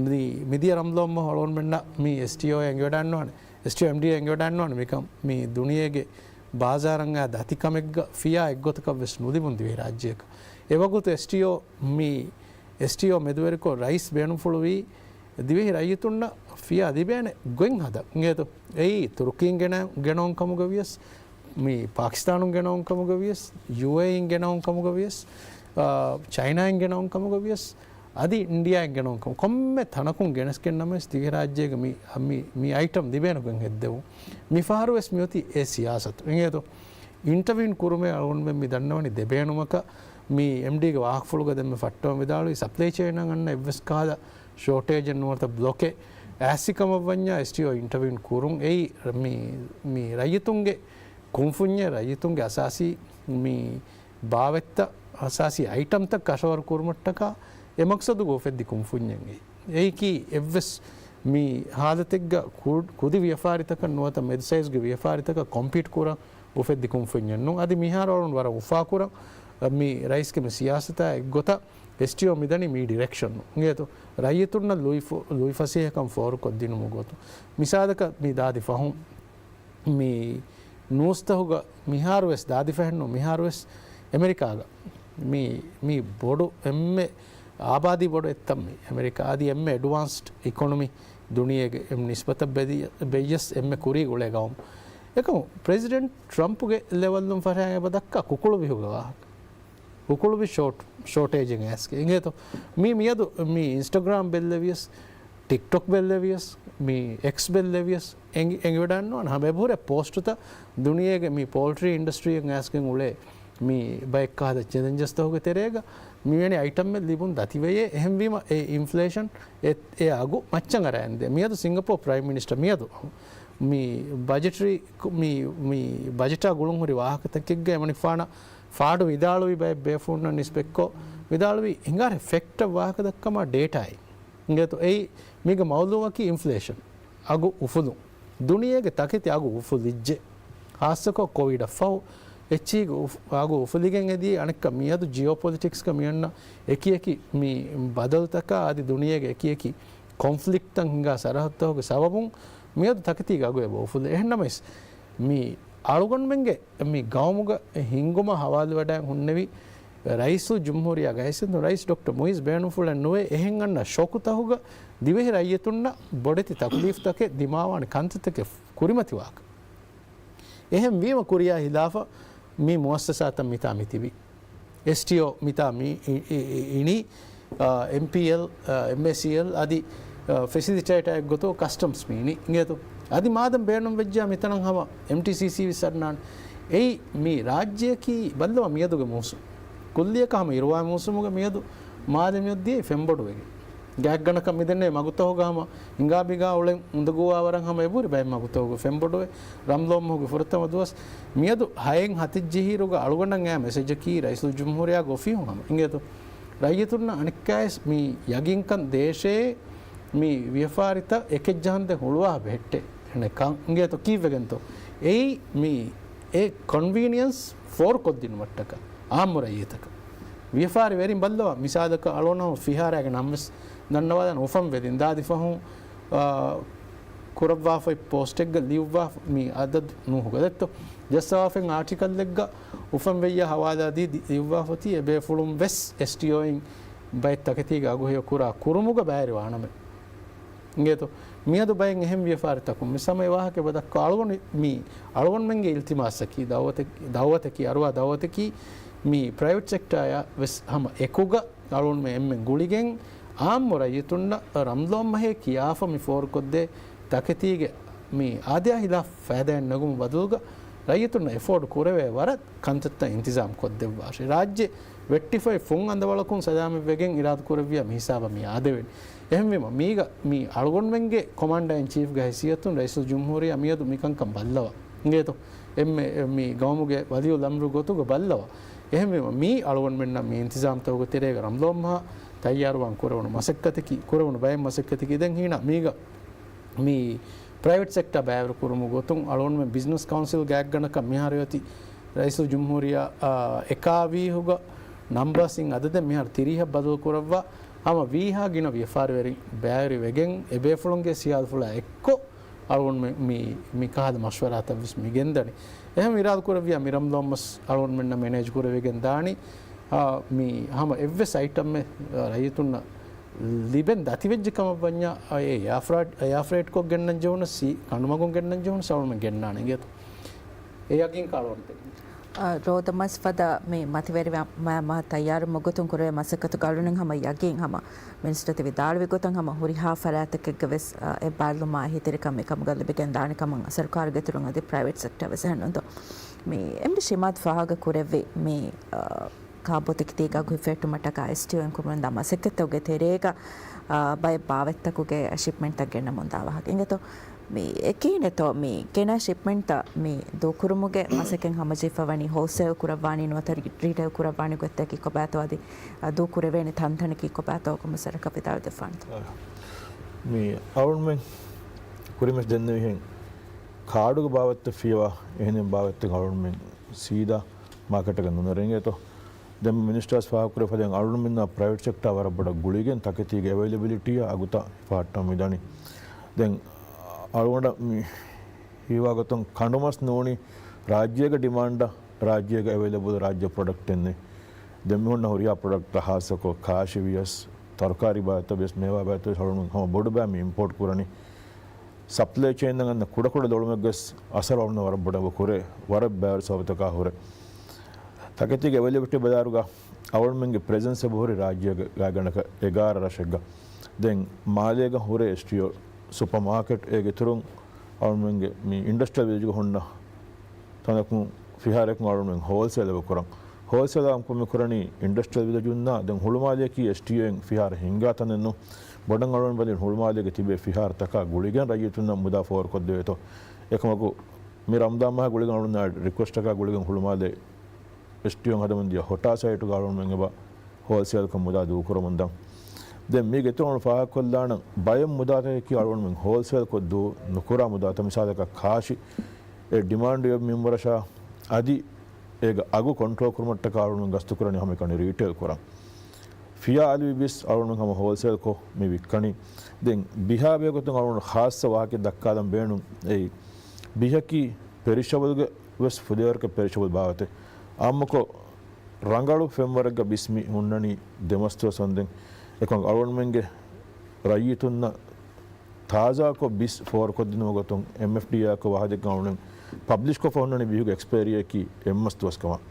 މި، މިދިޔަ ރަމްޟާން މަހު އަޅުގަނޑުމެންނަށް މި އެސްޓީއޯ އެނގިވަޑައިންނަވާނެ. އެސްޓީއޯ އެމްޑީ އެނގިވަޑައިންނަވާނެ މިކަން މި ދުނިޔޭގެ ބާޒާރަށް އާ ދަތިކަމެއްގަ ފިޔާ އެއްގޮތަކަށް ވެސް ނުލިބުން ދިވެހި ރާއްޖެއަކަށް. އެވަގުތު އެސްޓީއޯ މި، އެސްޓީއޯ މެދުވެރިކޮށް ރައީސް ބޭނުންފުޅުވީ ދިވެހި ރައްޔިތުންނަށް ފިޔާ ލިބޭނެ ގޮތް ހަދަން. އިނގޭތޯ؟ އެއީ ތުރުކީން ގެނަ، ގެނައުން ކަމުގަ ވިޔަސް، މި ޕާކިސްތާނުން ގެނައުން ކަމުގަ ވިޔަސް، ޔޫއޭއީން ގެނައުން ކަމުގަ ވިޔަސް، އާ، ޗައިނާއިން ގެނައުން ކަމުގަ ވިޔަސް، އަދި އިންޑިއާއިން ގެނައުން ކަމު، ކޮންމެ ތަނަކުން ގެނެސްގެން ނަމަވެސް ދިވެހި ރާއްޖޭގަ މި، މި، މި އައިޓަމް ލިބޭނެ ގޮތް ހެއްދެވުން. މި ފަހަރު ވެސް މިއޮތީ އެ ސިޔާސަތު. އިނގޭތޯ؟ އިންޓަވިއުން ކުރުމޭ އަޅުގަނޑުމެން މި ދަންނަވަނީ ދެ ބޭނުމަކަށް. މި އެމްޑީގެ ވާހަކަފުޅުގަ ދެންމެ ފައްޓަވަން ވިދާޅުވީ ސަޕްލައި ޗެއިނަށް އަންނަ އެއްވެސް ކަހަލަ ޝޯޓޭޖެއް ނުވަތަ ބްލޮކެއް އައިސްފި ކަމަށްވަންޏާ އެސްޓީއޯ އިންޓަވިއުން ކުރުން. އެއީ މި، މި ރައްޔިތުންގެ ކުންފުންޏެއް، ރައްޔިތުންގެ އަސާސީ މި ބާވަތްތައް، އަސާސީ އައިޓަމްތައް ކަށަވަރު ކުރުމަށްޓަކާ އެ މަޤްޞަދުގަ އުފެއްދި ކުންފުންޏެއް އެއީ. އެއީކީ އެއްވެސް މި ހާލަތެއްގަ ކު، ކުދި ވިޔަފާރިތަކަށް ނުވަތަ މެދު ސައިޒްގެ ވިޔަފާރިތަކަށް ކޮމްޕީޓް ކުރަން އުފެއްދި ކުންފުންޏެއް ނޫން. އަދި މިހާރު އަޅުން ވަރަށް އުފާކުރަން މި ރައީސްގެ މި ސިޔާސަތާ އެއްގޮތަށް އެސްޓީއޯ މިދަނީ މި ޑިރެކްޝަން ނޫން. އިނގޭތޯ؟ ރައްޔިތުންނަށް ލުއިފު، ލުއިފަސޭހަކަން ފޯރުކޮށްދިނުމުގެ ގޮތުން. މިސާލަކަށް މި ދާދި ފަހުން މި ނޫސްތަހުގަ މިހާރުވެސް ދާދިފަހެއްނު މިހާރުވެސް އެމެރިކާގަ މި، މި ބޮޑު އެންމެ އާބާދީ ބޮޑު އެއްތަން މި އެމެރިކާ އަދި އެންމެ އެޑްވާންސްޑް އިކޮނޮމީ ދުނިޔޭގެ ނިސްބަތަށް ބެދި، ބެއްޔަސް އެންމެ ކުރީގަ އުޅޭ ގައުމު. އެކަމު ޕްރެޒިޑެންޓް ޓްރަމްޕްގެ ލެވަލުން ފަށާ އެބަ ދައްކާ ކުކުޅު ބިހުގެ ވާހަކަ. ކުކުޅު ބި ޝޯޓް، ޝޯޓޭޖެއް އައިސްގެ އިނގޭތޯ. މީ މިއަދު މި އިންސްޓަގްރާމް ބެއްލެވިޔަސް، ޓިކްޓޮކް ބެއްލެވިޔަސް، މި އެކްސް ބެއްލެވިޔަސް އެނގި، އެނގިވަޑައިންނަވާނެ ހަމަ އެބަހުރޭ ޕޯސްޓުތައް ދުނިޔޭގެ މި ޕޯލްޓްރީ އިންޑަސްޓްރީއަށް އައިސްގެން އުޅޭ މި ބައެއް ކަހަލަ ޗެލެންޖަސްތަކުގެ ތެރޭގަ މިވެނި އައިޓަމްއެއް ލިބުން ދަތިވެޔޭ. އެހެންވީމަ އެ އިންފްލޭޝަން އެ، އެ އަގު މައްޗަށް އަރާންދޭ. މިއަދު ސިންގަޕޯ ޕްރައިމް މިނިސްޓަރ މިއަދު މި ބަޖެޓްރީ، މި، މި ބަޖެޓާ ގުޅުންހުރި ވާހަކަތަކެއްގަ އެމަނިކުފާނަށް ފާޑު ވިދާޅުވި ބައެއް ބޭފުޅުންނަށް ނިސްބަތްކޮށް ވިދާޅުވީ ހިނގާރެ ފެކްޓަށް ވާހަކަ ދައްކަމާ ޑޭޓާއެއް. އިނގޭތޯ އެއީ މީގެ މައުލޫމަކީ އިންފްލޭޝަން، އަގު އުފުލުން. ދުނިޔޭގެ ތަކެތި އަގު އުފުލިއްޖެ. ހާއްސަކޮށް ކޮވިޑަށްފަހު އެއްޗީގެ އުފް، އަގު އުފުލިގެން އެދިޔަ އަނެއްކާ މިއަދު ޖިއޯޕޮލިޓިކްސްގަ މިއޮންނަ އެކިއެކި މި ބަދަލުތަކާ އަދި ދުނިޔޭގެ އެކިއެކި ކޮންފްލިކްޓްތައް ހިނގާ ސަރަހައްދުތަކުގެ ސަބަބުން މިއަދު ތަކެތީގެ އަގު އެބަ އުފުލޭ. އެހެންނަމަވެސް މި އަޅުގަނޑުމެންގެ މި ގައުމުގަ ހިންގުމަށް ހަވާލުވެވަޑައި ހުންނެވި ރައީސުލްޖުމްހޫރިއްޔާގެ ހައިސިއްޔަތުން ރައީސް ޑޮކްޓަރ މުއިއްޒު ބޭނުންފުޅެއް ނުވޭ އެހެން އަންނަ ޝޮކުތަކުގަ ދިވެހި ރައްޔިތުންނަށް ބޮޑެތި ތަކުލީފްތަކެއް ދިމާވާނެ ކަންތައްތަކެއް ކުރިމަތިވާކަށް. އެހެން ވީމަ ކުރިޔާ ހިލާފަށް މި މުއައްސަސާތައް މިތާ މިތިބީ. އެސްޓީއޯ މިތާ މި އި، އި، އި، އިނީ، އާ، އެމްޕީއެލް، އާ، އެމްއޭސީއެލް އަދި، އާ، ފެސިލިޓޭޓާއެއްގޮތު ކަސްޓަމްސް މި އިނީ. އިނގޭތޯ؟ އަދި މާދަމް ބޭނުން ވެއްޖާ މިތަނަށް ހަމަ އެމްޓީސީސީ ވެސް އަންނާނެ. އެއީ މި ރާއްޖެއަކީ ބައްލަވާ މިއަދުގެ މޫސުން. ކުއްލިއަކަށް ހަމަ އިރުވާ މޫސުމުގަ މިއަދު މާލެ މިއޮއްދިޔައީ ފެންބޮޑުވެގެން. ގާތްގަނޑަކަށް މިދެންނެވި މަގުތަހުގަ ހަމަ ހިނގާބިގާ އުޅެން އުނދަގޫވާވަރަށް ހަމަ އެބަހުރި ބައެއް މަގުތަހުގަ ފެންބޮޑުވެ، ރަމްޟާން މަހުގެ ފުރަތަމަ ދުވަސް މިއަދު ހައެއް ހަތެއް ޖެހިއިރުގަ އަޅުގަނޑަށް އައި މެސެޖަކީ ރައީސުލްޖުމްހޫރިއްޔާގެ އޮފީހުން ހަމަ. އިނގޭތޯ؟ ރައްޔިތުންނަށް އަނެއްކާވެސް މި ޔަގީންކަން ދޭށޭ މި ވިޔަފާރިތައް އެކެއް ޖަހަންދެން ހުޅުވާ ބެހެއްޓޭ. އެނެ ކަން އިނގޭތޯ ކީއްވެގެންތޯ؟ އެއީ މި އެ ކޮންވީނިއަންސް ފޯރުކޮށްދިނުމަށްޓަކަ އާއްމު ރައްޔިތަކަށް. ވިޔަފާރި ވެރިން ބައްލަވާ މިސާލަކަށް އަޅުގަނޑު ފިހާރައިގެ ނަން ވެސް ދަންނަވާލާނެ އުފަން ވެރިން ދާދި ފަހުން، އާ، ކުރައްވާފައި ޕޯސްޓެއްގަ ލިޔުއްވާ މި އަދަދު ނޫހުގަ ދެއްތޯ. ޖައްސަވާފައި އާޓިކަލްއެއްގަ އުފަން ވެއްޔާ ހަވާލާދީ ލިޔުއްވާފަތީ އެބޭފުޅުން ވެސް އެސްޓީއޯއިން ބައެއް ތަކެތީގެ އަގު ހެޔޮ ކުރާ ކުރުމުގަ ބައިވެރިވާނަމޭ. އިނގޭތޯ؟ މިއަދު ބައެއް އެހެން ވިޔަފާރިތަކުން މިސް ހަމަ އެ ވާހަކަ އެބަ ދައްކާ އަޅުގަނޑު މި އަޅުގަނޑުމެންގެ އިލްތިމާސަކީ ދައުވަތެއް، ދައުވަތަކީ އަރުވާ ދައުވަތަކީ މި ޕްރައިވެޓް ސެކްޓާއާ ވެސް ހަމަ އެކުގަ އަޅުގަނޑުމެން އެންމެން ގުޅިގެން އާއްމު ރައްޔިތުންނަށް ރަމްޟާން މަހޭ ކިޔާފަ މި ފޯރުކޮށްދޭ ތަކެތީގެ މި އާދަޔާ ހިލާފް ފައިދާއެއް ނެގުމުގެ ބަދަލުގަ ރައްޔިތުންނަށް އެފޯޑް ކުރެވޭ ވަރަށް ކަންތައްތައް އިންތިޒާމް ކޮށްދެއްވާށޭ. ރާއްޖެ ވެއްޓިފައި ފުން އަނދަވަޅަކުން ސަލާމަތްވެގެން އިރާދަ ކުރެއްވިޔާ މި ހިސާބަށް މި އާދެވެނީ. އެހެންވީމަ މީގަ މި އަޅުގަނޑުމެންގެ ކޮމާންޑާ އިން ޗީފްގެ ހައިސިއްޔަތުން ރައީސުލްޖުމްހޫރިއްޔާ މިއަދު މިކަންކަން ބައްލަވާ އިނގޭތޯ. އެންމެ މި ގައުމުގެ ވަލިއުލްއަމްރު ގޮތުގަ ބައްލަވާ. އެހެންވީމަ މީ އަޅުގަނޑުމެންނަށް މި އިންތިޒާމްތަކުގެ ތެރޭގަ ރަމްޟާން މަހަށް ތައްޔާރުވާން ކުރެވުނު މަސައްކަތަކީ، ކުރެވުނު ބައެއް މަސައްކަތަކީ ދެން ހީނަ މީގަ މި ޕްރައިވެޓް ސެކްޓާ ބައިވެރި ކުރުމުގެ ގޮތުން އަޅުގަނޑުމެން ބިޒްނަސް ކައުންސިލް ގާތްގަނޑަކަށް މިހާރު އޮތީ ރައީސުލްޖުމްހޫރިއްޔާ، އާ، އެކާވީހުގަ ނަމްބާސް އިން އަދަދެއް މިހާރު ތިރީހަށް ބަދަލު ކުރައްވާ ހަމަ ވީހާ ގިނަ ވިޔަފާރިވެރިން ބައިވެރި ވެގެން އެބޭފުޅުންގެ ސިޔާދުފުޅާ އެއްކޮށް އަޅުގަނޑުމެން މި، މި ކަހަލަ މަޝްވަރާތައް ވެސް މި ގެންދަނީ. އެހެން އިރާދަ ކުރެއްވިޔާ މި ރަމްޟާން މަސް އަޅުގަނޑުމެންނަށް މެނޭޖް ކުރެވިގެން ދާނީ. އާ، މި ހަމަ އެއްވެސް އައިޓަމެއް، އާ، ރައްޔިތުންނަށް ލިބެން ދަތިވެއްޖެ ކަމަށް ވަންޏާ، އާ، އެ އެއާ ފްރައިޓް، އެއާ ފްރައިޓްކޮށް ގެންނަން ޖެހުނަސް، ކަނޑުމަގުން ގެންނަން ޖެހުނަސް އަޅުގަނޑުމެން ގެންނާނެ އިނގޭތޯ. އެ ޔަގީންކަން އަޅުގަނޑު ދެނީ. އާ، ރޯދަ މަސް ފަދަ މި މަތިވެރި މަ-، މަ-، މަ-، ތައްޔާރުވުމުގެ ގޮތުން ކުރެވޭ މަސައްކަތުގަ އަޅުގަނޑު ހަމަ ޔަގީން ހަމަ މިނިސްޓަރ ތި ވިދާޅުވި ގޮތަށް ހަމަ ހުރިހާ ފަރާތަކެއްގަ ވެސް، އާ، އެއްބާރުލުމާ އެހީތެރިކަން މިކަމުގަ ލިބިގެން ދާނެ ކަމަށް ސަރުކާރުގެ އިތުރުން އަދި ޕްރައިވެޓް ސެކްޓަރ ވެސް އެހެންނުންތޯ. މި އެމްޑީ ޝިމާދު ފާހަގަ ކުރެއްވި މި، އާ، ކާބޯތަކެތީގެ އަގު ހިފެހެއްޓުމަށްޓަކާ އެސްޓީއޯއިން ކުރުމުންދާ މަސައްކަތްތަކުގެ ތެރޭގަ، އާ، ބައެއް ބާވަތްތަކުގެ ޝިޕްމެންޓްތައް ގެންނަމުންދާ ވާހަކަ އިނގޭތޯ. މި އެކީނެތޯ މި ގެނަ ޝިޕްމެންޓްތައް މި ދޫކުރުމުގެ މަސައްކަތް ހަމަޖެހިފަ ވަނީ ހޯލްސޭލް ކުރައްވާނީ ނުވަތަ ރި-، ރީޓެއިލް ކުރައްވާނީ ގޮތްތަކީ ކޮބާތޯ އަދި، އާ، ދޫކުރެވޭނެ ތަންތަނަކީ ކޮބާތޯ ކަމަށް ސަރަކަށް ވިދާޅުވެދެއްވާނެތޯ. މި އަޅުންމެން ކުރިމަސް ދެންނެވިހެން ކާޑުގެ ބާވަތްތައް ފިޔަވާ އެހެނެއް ބާވަތްތައް އަޅުންމެން ސީދާ މާކެޓަކަށް ނުނެރެނގޭތޯ. ދެން މިނިސްޓާސް ފާހަގަކުރެފަދައިން އަޅުންމެންނާ ޕްރައިވެޓް ސެކްޓާ ވަރަށް ބޮޑަށް ގުޅިގެން ތަކެތީގެ އެވައިލެބިލިޓީއާ އަގުތައް ހިފަހައްޓަން މިދަނީ. ދެން އަޅުގަނޑަށް މި ހީވާ ގޮތުން ކަނޑުމަސް ނޫނީ ރާއްޖޭގެ ޑިމާންޑަށް ރާއްޖޭގެ އެވައިލެބުލް ރާއްޖެ ޕްރޮޑަކްޓެއް ނެތް. ދެން މި ހުންނަ ހުރިހާ ޕްރޮޑަކްޓް ހާއްސަކޮށް ކާށި ވިޔަސް، ތަރުކާރީ ބާވަތްތައް ވިޔަސް، މޭވާ ބާވަތްތައް ވިޔަސް އަޅުގަނޑު ހަމަ ބޮޑު ބައެއް މި އިމްޕޯޓް ކުރަނީ. ސަޕްލައި ޗެއިން އަންނަ ކުޑަކުޑަ ދޮޅުމެއްގަސް އަސަރު އަޅުން ވަރަށް ބޮޑަށް ކުރޭ، ވަރަށް ބައިވަރު ސަބަބުތަކާ ހުރެ. ތަކެތީގެ އެވައިލެބިލިޓީ ބަލާއިރުގަ އަޅުންމެންގެ ޕްރެޒެންސް އެބަހުރި ރާއްޖޭގެ ގާތްގަނޑަކަށް އެގާރަ ރަށެއްގަ. ދެން މާލޭގަ ހުރޭ އެސްޓީއޯ ސުޕަރ މާކެޓް އޭގެ އިތުރުން އަޅުންމެންގެ މި އިންޑަސްޓްރިއަލް ވިލެޖްގަ ހުންނަ ތަނަކުން ފިހާރައަކުން އަޅުންމެން ހޯލްސޭލް އެބަ ކުރަން. ހޯލްސޭލާ ކުރަނީ އިންޑަސްޓްރިއަލް ވިލެޖުންނާ ދެން ހުޅުމާލެއަކީ އެސްޓީއޯއިން ފިހާރަ ހިންގާ ތަނެއްނު. ބޮޑަށް އަޅުން ބަލި ހުޅުމާލޭގަ ތިބޭ ފިހާރަތަކާ ގުޅިގެން ރައްޔިތުންނަށް މުދާ ފޯރުކޮށްދެވޭތޯ. އެކަމަކު މި ރަމްޟާން މަހާ ގުޅިގެން އަޅުންނާ ރިކުއެސްޓަކާ ގުޅިގެން ހުޅުމާލޭ އެސްޓީއޯއިން ހަދަމުން ދިޔަ ހޮޓާ ސައިޓުގަ އަޅުންމެން އެބަ ހޯލްސޭލްކޮށް މުދާ ދޫކުރަމުން ދަން. ދެން މީގެ އިތުރުން ފާހަގަކޮށްލާނަން ބައެއް މުދާތަކަކީ އަޅުންމެން ހޯލްސޭލްކޮށް ދޫ ނުކުރާ މުދާތައް. މިސާލަކަށް ކާށި އެ ޑިމާންޑް ވެ މިންވަރަށާ އަދި އޭގެ އަގު ކޮންޓްރޯލް ކުރުމަށްޓަކާ އަޅުން ގަސްތުކުރަނީ ހަމައެކަނި ރީޓެއިލް ކުރަން. ފިޔާ އަލިވި ބިސް އަޅުން ހަމަ ހޯލްސޭލްކޮށް މި ވިއްކަނީ. ދެން ބިހާ ބެހޭގޮތުން އަޅުން ޚާއްޞަ ވާހަކައެއް ދައްކާލަން ބޭނުން އެއީ. ބިހަކީ ޕެރިޝަބަލްގެ ވެސް ފުދޭވަރަކަށް ޕެރިޝަބަލް ބާވަތެއް. އާއްމުކޮށް ރަނގަޅު ފެންވަރެއްގަ ބިސް މި ހުންނަނީ ދެމަސް ދުވަސް ވަންދެން. އެކަމަކު އަޅުގަނޑުމެންގެ ރައްޔިތުންނަށް ތާޒާކޮށް ބިސް ފޯރުކޮށްދިނުމުގެ ގޮތުން އެމްއެފްޑީއާއަކު ވާހަކަ ދެއްކަން އަޅުގަނޑު ޕަބްލިޝްކޮށްފަ ހުންނަނީ ބިހުގެ އެކްސްޕައިރީއަކީ އެއްމަސް ދުވަސް ކަމަށް.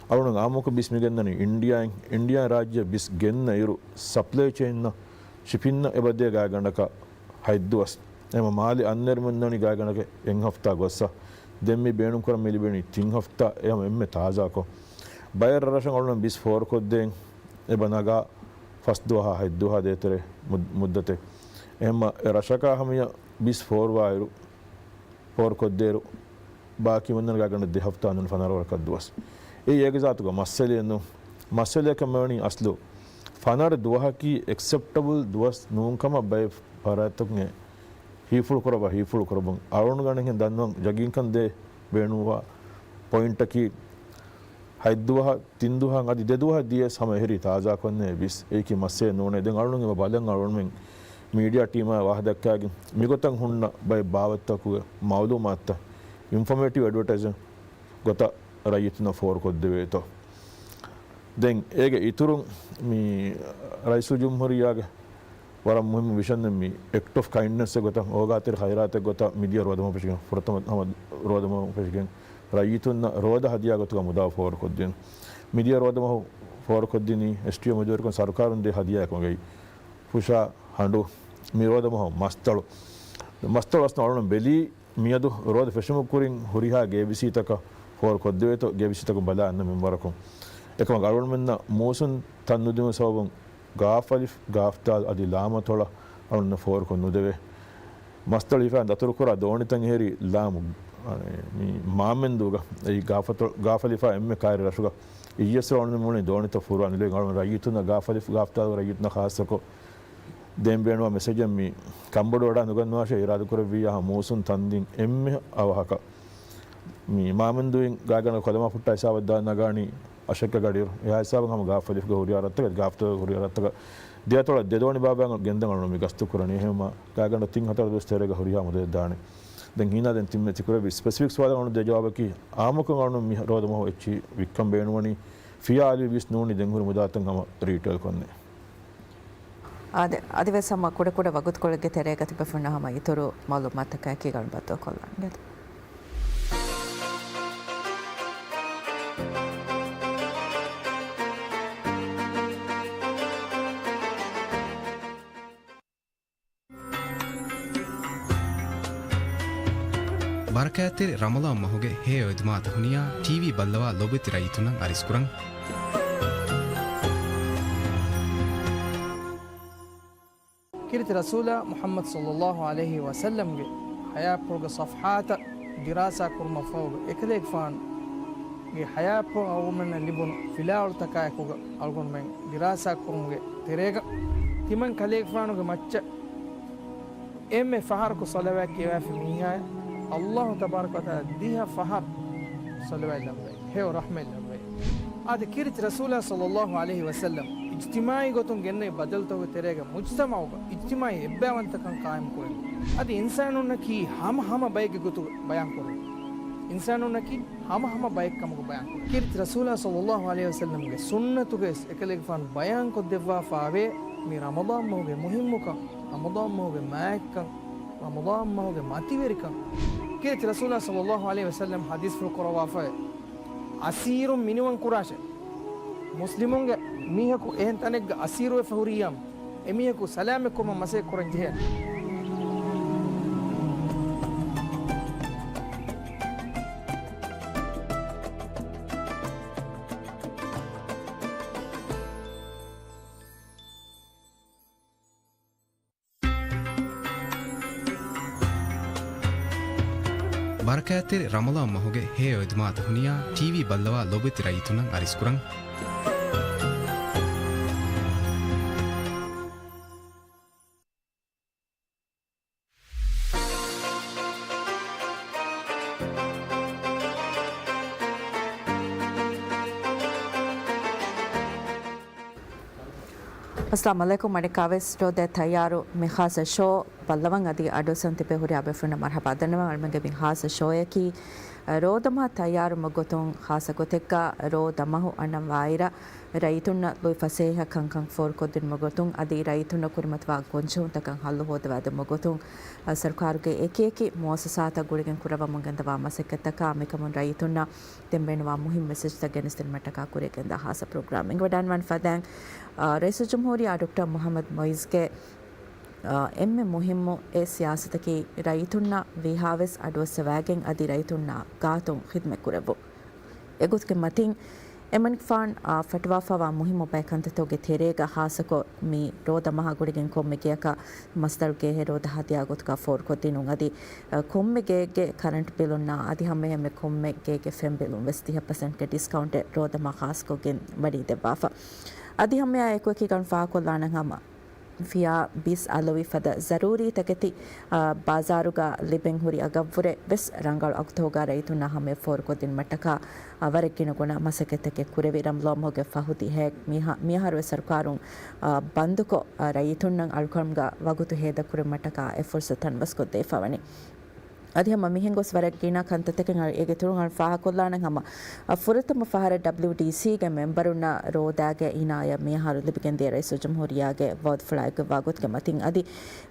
އަޅުގަނޑު އާއްމުކޮށް ބިސް މިގެންދަނީ އިންޑިއާއިން. އިންޑިއާ ރާއްޖެ ބިސް ގެންނަ އިރު ސަޕްލައި ޗެއިންނަށް ޝިޕިންނަށް އެބަދޭ ގާތްގަނޑަކަށް ހަތް ދުވަސް. އެހެމަ މާލެ އަންނައިރު މި އޮންނަނީ ގާތްގަނޑަކަށް އެއް ހަފްތާ ގޮއްސަ. ދެން މި ބޭނުންކުރަން މި ލިބެނީ ތިން ހަފްތާ. އެހެމަ އެންމެ ތާޒާކޮށް. ބައެއް ރަށަށް އަޅުގަނޑު ބިސް ފޯރުކޮށްދޭން އެބަ ނަގާ ފަސް ދުވަހާ ހަތް ދުވަހާ ދޭތެރޭ މުއް-، މުއްދަތެއް. އެހެމަ އެ ރަށަކާ ހަމަޔަށް ބިސް ފޯރުވާއިރު، ފޯރުކޮށްދޭއިރު، ބާކީ މި އޮންނަނީ ގާތްގަނޑަށް ދެ ހަފްތާ ނޫން ފަނަރަ ވަރަކަށް ދުވަސް. އެއީ އޭގެ ޒާތުގަ މައްސަލައެއް ނޫން. މައްސަލައަކަށް މިވަނީ އަސްލު ފަނަރަ ދުވަހަކީ އެކްސެޕްޓަބަލް ދުވަސް ނޫން ކަމަށް ބައެއް ފަރާތްތަކުން ހީފުޅު ކުރައްވާ، ހީފުޅު ކުރައްވަން. އަޅުގަނޑު ގަނެގެން ދަންނަވަން ޔަގީންކަން ދޭ ބޭނުންވާ ޕޮއިންޓަކީ ހަތް ދުވަހަށް، ތިން ދުވަހަށް އަދި ދެ ދުވަހަށް ދިޔަސް ހަމަ އެހެރީ ތާޒާކޮށްނޭ ބިސް. އެއީކީ މައްސަލައެއް ނޫނޭ. ދެން އަޅުގަނޑު އެބަ ބަލަން އަޅުގަނޑުމެން މީޑިއާ ޓީމާ ވާހަކަ ދައްކާގެން މިގޮތަށް ހުންނަ ބައެއް ބާވަތްތަކުގެ މައުލޫމާތުތައް އިންފޮމޭޓިވް އެޑްވަޓައިޒިން ގޮތަށް ރައްޔިތުންނަށް ފޯރުކޮށްދެވޭތޯ. ދެން އޭގެ އިތުރުން މި ރައީސުލްޖުމްހޫރިއްޔާގެ ވަރަށް މުހިއްމު ވިޝަނެއް މި އެކްޓް އޮފް ކައިންޑްނެސް ގޮތަށް، އޯގާތެރި ޚައިރާތެއް ގޮތަށް މިދިޔަ ރޯދަމަހު ފެށިގެން، ފުރަތަމަ ހަމަ ރޯދަމަހު ފެށިގެން ރައްޔިތުންނަށް ރޯދަ ހަދިޔާ ގޮތުގަ މުދާ ފޯރުކޮށްދިނުން. މިދިޔަ ރޯދަމަހު ފޯރުކޮށްދިނީ އެސްޓީއޯ މެދުވެރިކޮށް ސަރުކާރުން ދޭ ހަދިޔާއަކު އެނގެވި ފުށާ ހަނޑު، މި ރޯދަމަހު މަސްތަޅު. މަސްތަޅު އަސްނު އަޅުން ބެލީ މިއަދު ރޯދަ ފެށުމުގެ ކުރިން ހުރިހާ ގޭބިސީތަކަށް ފޯރު ކޮށްދެވޭތޯ، ގޭބިސީތަކުން ބަލާ އަންނަ މިންވަރަކުން. އެކަމަކު އަޅުގަނޑުމެންނަށް މޫސުން ތަން ނުދިނުމުގެ ސަބަބުން ގާފަލިފް ގާފްތާލް އަދި ލާމަތޮޅަށް އަޅުގަނޑުމެންނަށް ފޯރުކޮށް ނުދެވޭ. މަސްތަޅިފައިން ދަތުރުކުރާ ދޯނިތައް އެހެރީ ލާމު، މި މާމެންދޫގަ އެއީ ގާފަތޮ-، ގާފަލިފާ އެންމެ ކައިރި ރަށުގަ. އިއްޔެސް އަޅުގަނޑުމެން މި ދޯނިތައް ފުރުވާ ނުލިބި އަޅުގަނޑު ރައްޔިތުންނަށް ގާފަލިފް ގާފްތާލް ރައްޔިތުންނަށް ޚާއްޞަކޮށް ދޭން ބޭނުންވާ މެސެޖެއް މި ކަނބޮޑު ވަޑާ ނުގަންނަވާށޭ އިރާދަކުރެއްވިއްޔާ މޫސުން ތަންދިން އެންމެ އަވަހަކަށް މި މާމެންދޫއިން ގާތްގަނޑަކަށް ކޮލަމާ ފުއްޓާ ހިސާބަށް ދާން ނަގާނީ އަށެއްކަ ގަޑިއިރު. އެހާ ހިސާބަށް ހަމަ ގާފަލިފްގަ ހުރިހާ ރަށްތަކަށް، ގާފްތަކުގަ ހުރިހާ ރަށްތަކަށް ދެއަތޮޅަށް ދެ ދޯނި ބާއްވާ ގެންދަން އަޅުގަނޑު މި ގަސްތު ކުރަނީ. އެހެންވީމަ ގާތްގަނޑަކަށް ތިން ހަތަރު ދުވަސް ތެރޭގަ ހުރިހާ މުދަލެއް ދާނެ. ދެން ހީނާ ދެން ތިން މެ ތިކުރެއްވި ސްޕެސިފިކް ސުވާލަށް އަޅުގަނޑު ދޭ ޖަވާބަކީ އާއްމުކޮށް އަޅުގަނޑު މި ރޯދަ މަހު އެއްޗިހި ވިއްކަން ބޭނުންވަނީ ފިޔާ އަލިވި ވީސް ނޫނީ ދެން ހުރި މުދާތައް ހަމަ ރީޓެއިލް ކޮށްނެ. އާދެ، އަދިވެސް ހަމަ ކުޑަކުޑަ ވަގުތުކޮޅެއްގެ ތެރޭގަ ތިބޭފުޅުންނަށް ހަމަ އިތުރު މައުލޫމާތުތަކާއެކީ ގަނޑުބައްދަލުކޮށްލަން. ބަރަކާތްތެރި ރަމަޟާން މަހުގެ ހެޔޮ އެދުމާތައް ހުނިޔާ، ޓީވީ ބައްލަވާ ލޯބިވެތި ރައްޔިތުންނަށް އަރިސްކުރަން. ކީރިތި ރަސޫލާ މުޙައްމަދު ޞައްލައްލާހު ޢަލައިހި ވަސައްލަމްގެ ޙަޔާތްޕުޅުގެ ޞަފްޙާތައް ދިރާސާ ކުރުމަށްފަހު، އެކަލޭގެފާނުގެ ޙަޔާތްޕުޅު އަޅުގަނޑުމެންނަށް ލިބުނު ފިލާވަޅުތަކާއެކުގަ އަޅުގަނޑުމެން ދިރާސާ ކުރުމުގެ ތެރޭގަ ތިމަން ކަލޭގެފާނުގެ މައްޗަށް އެންމެ ފަހަރަކު ޞަލަވާތް ކިޔަވައިފި މީހާ އައްލާހު ތަބާރަކަ ވަތަޢާލާ ދިހަ ފަހަރު ޞަލަވާތް ލައްވައި، ހެޔޮ ރަޙްމަތް ލައްވައި. އާދެ، ކީރިތި ރަސޫލާ ޞައްލައްލާހު ޢަލައިހި ވަސައްލަމް އިޖްތިމާޢީ ގޮތުން ގެންނެވި ބަދަލުތަކުގެ ތެރޭގަ މުޖްތަމަޢުގަ އިޖްތިމާޢީ އެއްބައިވަންތަކަން ޤާއިމުކުރަން. އަދި އިންސާނުންނަކީ ހަމަ ހަމަ ބައެއްގެ ގޮތުގަ ބަޔާންކުރަން. އިންސާނުންނަކީ ހަމަ ހަމަ ބައެއްކަމުގަ ބަޔާންކުރަން. ކީރިތި ރަސޫލާ ޞައްލައްލާހު ޢަލައިހި ވަސައްލަމްގެ ސުންނަތުގައި އެކަލޭގެފާނު ބަޔާންކޮށްދެއްވާފާވޭ، މި ރަމަޟާން މަހުގެ މުހިއްމުކަން، ރަމަޟާން މަހުގެ މާތްކަން، ރަމަޟާން މަހުގެ މަތިވެރިކަން. ކީރިތި ރަސޫލާ ޞައްލައްލާހު ޢަލައިހި ވަސައްލަމް ޙަދީޘްފުޅު ކުރައްވާފައި، އަސީރުން މިނިވަން ކުރާށޭ. މުސްލިމުންގެ މީހަކު އެހެން ތަނެއްގަ އަސީރުވެފަ ހުރިއްޔާ، އެމީހަކު ސަލާމަތްކުރުމަށް މަސައްކަތް ކުރަން ޖެހޭނެ. ބަރަކާތްތެރި ރަމަޟާން މަހުގެ ހެޔޮ އެދުމާތައް ހުނިޔާ، ޓީވީ ބައްލަވާ ލޯބިވެތި ރައްޔިތުންނަށް އަރިސްކުރަން. އައްސަލާމު ޢަލައިކުމް. އަނެއްކާވެސް ރޯދައަށް ތައްޔާރު މި ޚާއްޞަ ޝޯ ބައްލަވަން އަދި އަޑުއައްސަން ތިބޭ ހުރިހާ ބޭފުޅުންނަށް މަރުޙަބާ ދަންނަވަން. އަޅުމެންގެ މި ޚާއްޞަ ޝޯއަކީ ރޯދަމަހަށް ތައްޔާރުވުމުގެ ގޮތުން، ޚާއްޞަ ގޮތެއްގަ ރޯދަމަހު އަންނަން ވާއިރަށް، ރައްޔިތުންނަށް ލުއި ފަސޭހަ ކަންކަން ފޯރުކޮށްދިނުމުގެ ގޮތުން އަދި ރައްޔިތުންނަށް ކުރިމަތިވާ ގޮންޖެހުންތަކަށް ހައްލު ހޯދަވާދިނުމުގެ ގޮތުން، ސަރުކާރުގެ އެކިއެކި މުއައްސަސާތައް ގުޅިގެން ކުރައްވަމުން ގެންދަވާ މަސައްކަތްތަކާ މިކަމުން ރައްޔިތުންނަށް ދެން ބޭނުންވާ މުހިންމު މެސެޖްތައް ގެނެސްދިނުމަށްޓަކާ ކުރިއަށް ގެންދާ ޚާއްޞަ ޕްރޮގްރާމެއް. އިނގިވަޑައިގަންނަވާން ފަދައިން، އާ، ރައީސުލްޖުމްހޫރިއްޔާ ޑޮކްޓަރ މުޙައްމަދު މުޢިއްޒުގެ އާ، އެންމެ މުހިއްމު އެއް ސިޔާސަތަކީ، ރައްޔިތުންނާ ވީހާވެސް އަޑުއައްސަވާގެން އަދި ރައްޔިތުންނާ ގާތުން ޚިދުމަތްކުރެއްވުން. އެގޮތުގެ މަތިން، އެމަނިކުފާނު، އާ، ފައްޓަވާފައިވާ މުހިއްމު ބައެއް ކަންތައްތަކުގެ ތެރޭގަ ޚާއްޞަކޮށް، މި ރޯދަ މަހާ ގުޅިގެން ކޮންމެ ގެޔަކަށް މަސްތަޅުގެ ހެ ރޯދަ ހަދިޔާ ގޮތުގަ ފޯރުކޮށްދިނުން އަދި، އާ، ކޮންމެ ގެއެއްގެ ކަރަންޓް ބިލުންނާ އަދި ހަމައެހެންމެ ކޮންމެ ގެއެއްގެ ފެން ބިލުން ވެސް ތިހަ ޕަސެންޓްގެ ޑިސްކައުންޓެއް ރޯދަ މަހަށް ޚާއްޞަކޮށްގެން ވަނީ ދެއްވާފަ. އަދި ހަމައެއާ އެކުއެކީ ގަނޑު ފާހަގަކޮށްލާނަން ހަމަ ފިޔާ ބިސް އަލުވި ފަދަ ޒަރޫރީ ތަކެތި، އާ، ބާޒާރުގަ ލިބެން ހުރި އަގަށްވުރެ ވެސް ރަނގަޅު އަގުތަކުގަ ރައްޔިތުންނަށް ހަމަޔަށް ފޯރުކޮށްދިނުމަށްޓަކާ، އާ، ވަރަށް ގިނަގުނަ މަސައްކަތްތަކެއް ކުރެވި. ރަމަޟާން މަހުގެ ފަހު ދިހައެއް މިހާ-، މިއަހަރުވެސް ސަރުކާރުން، އާ، ބަންދުކޮށް، އާ، ރައްޔިތުންނަށް އަޅުކަންގަ ވަގުތު ހޭދަކުރުމަށްޓަކާ އެ ފުރުސަތު ތަންވަސްކޮށްދެވިފަވަނީ. އަދި ހަމަ މިހެން ގޮސް ވަރަށް ގިނަ ކަންތައްތަކެއް އަޅު އޭގެ ތުރުން އަޅު ފާހަގަކޮށްލާނަން ހަމަ، އަ، ފުރަތަމަ ފަހަރަށް ޑަބްލިއުޑީސީގެ މެމްބަރުންނަށް ރޯދާގެ އިނާޔަތް މިއަހަރު ލިބިގެންދިޔަ ރައީސުލްޖުމްހޫރިއްޔާގެ ވައުދުފުޅާ އެއްގޮތްވާ ގޮތުގެ މަތިން އަދި،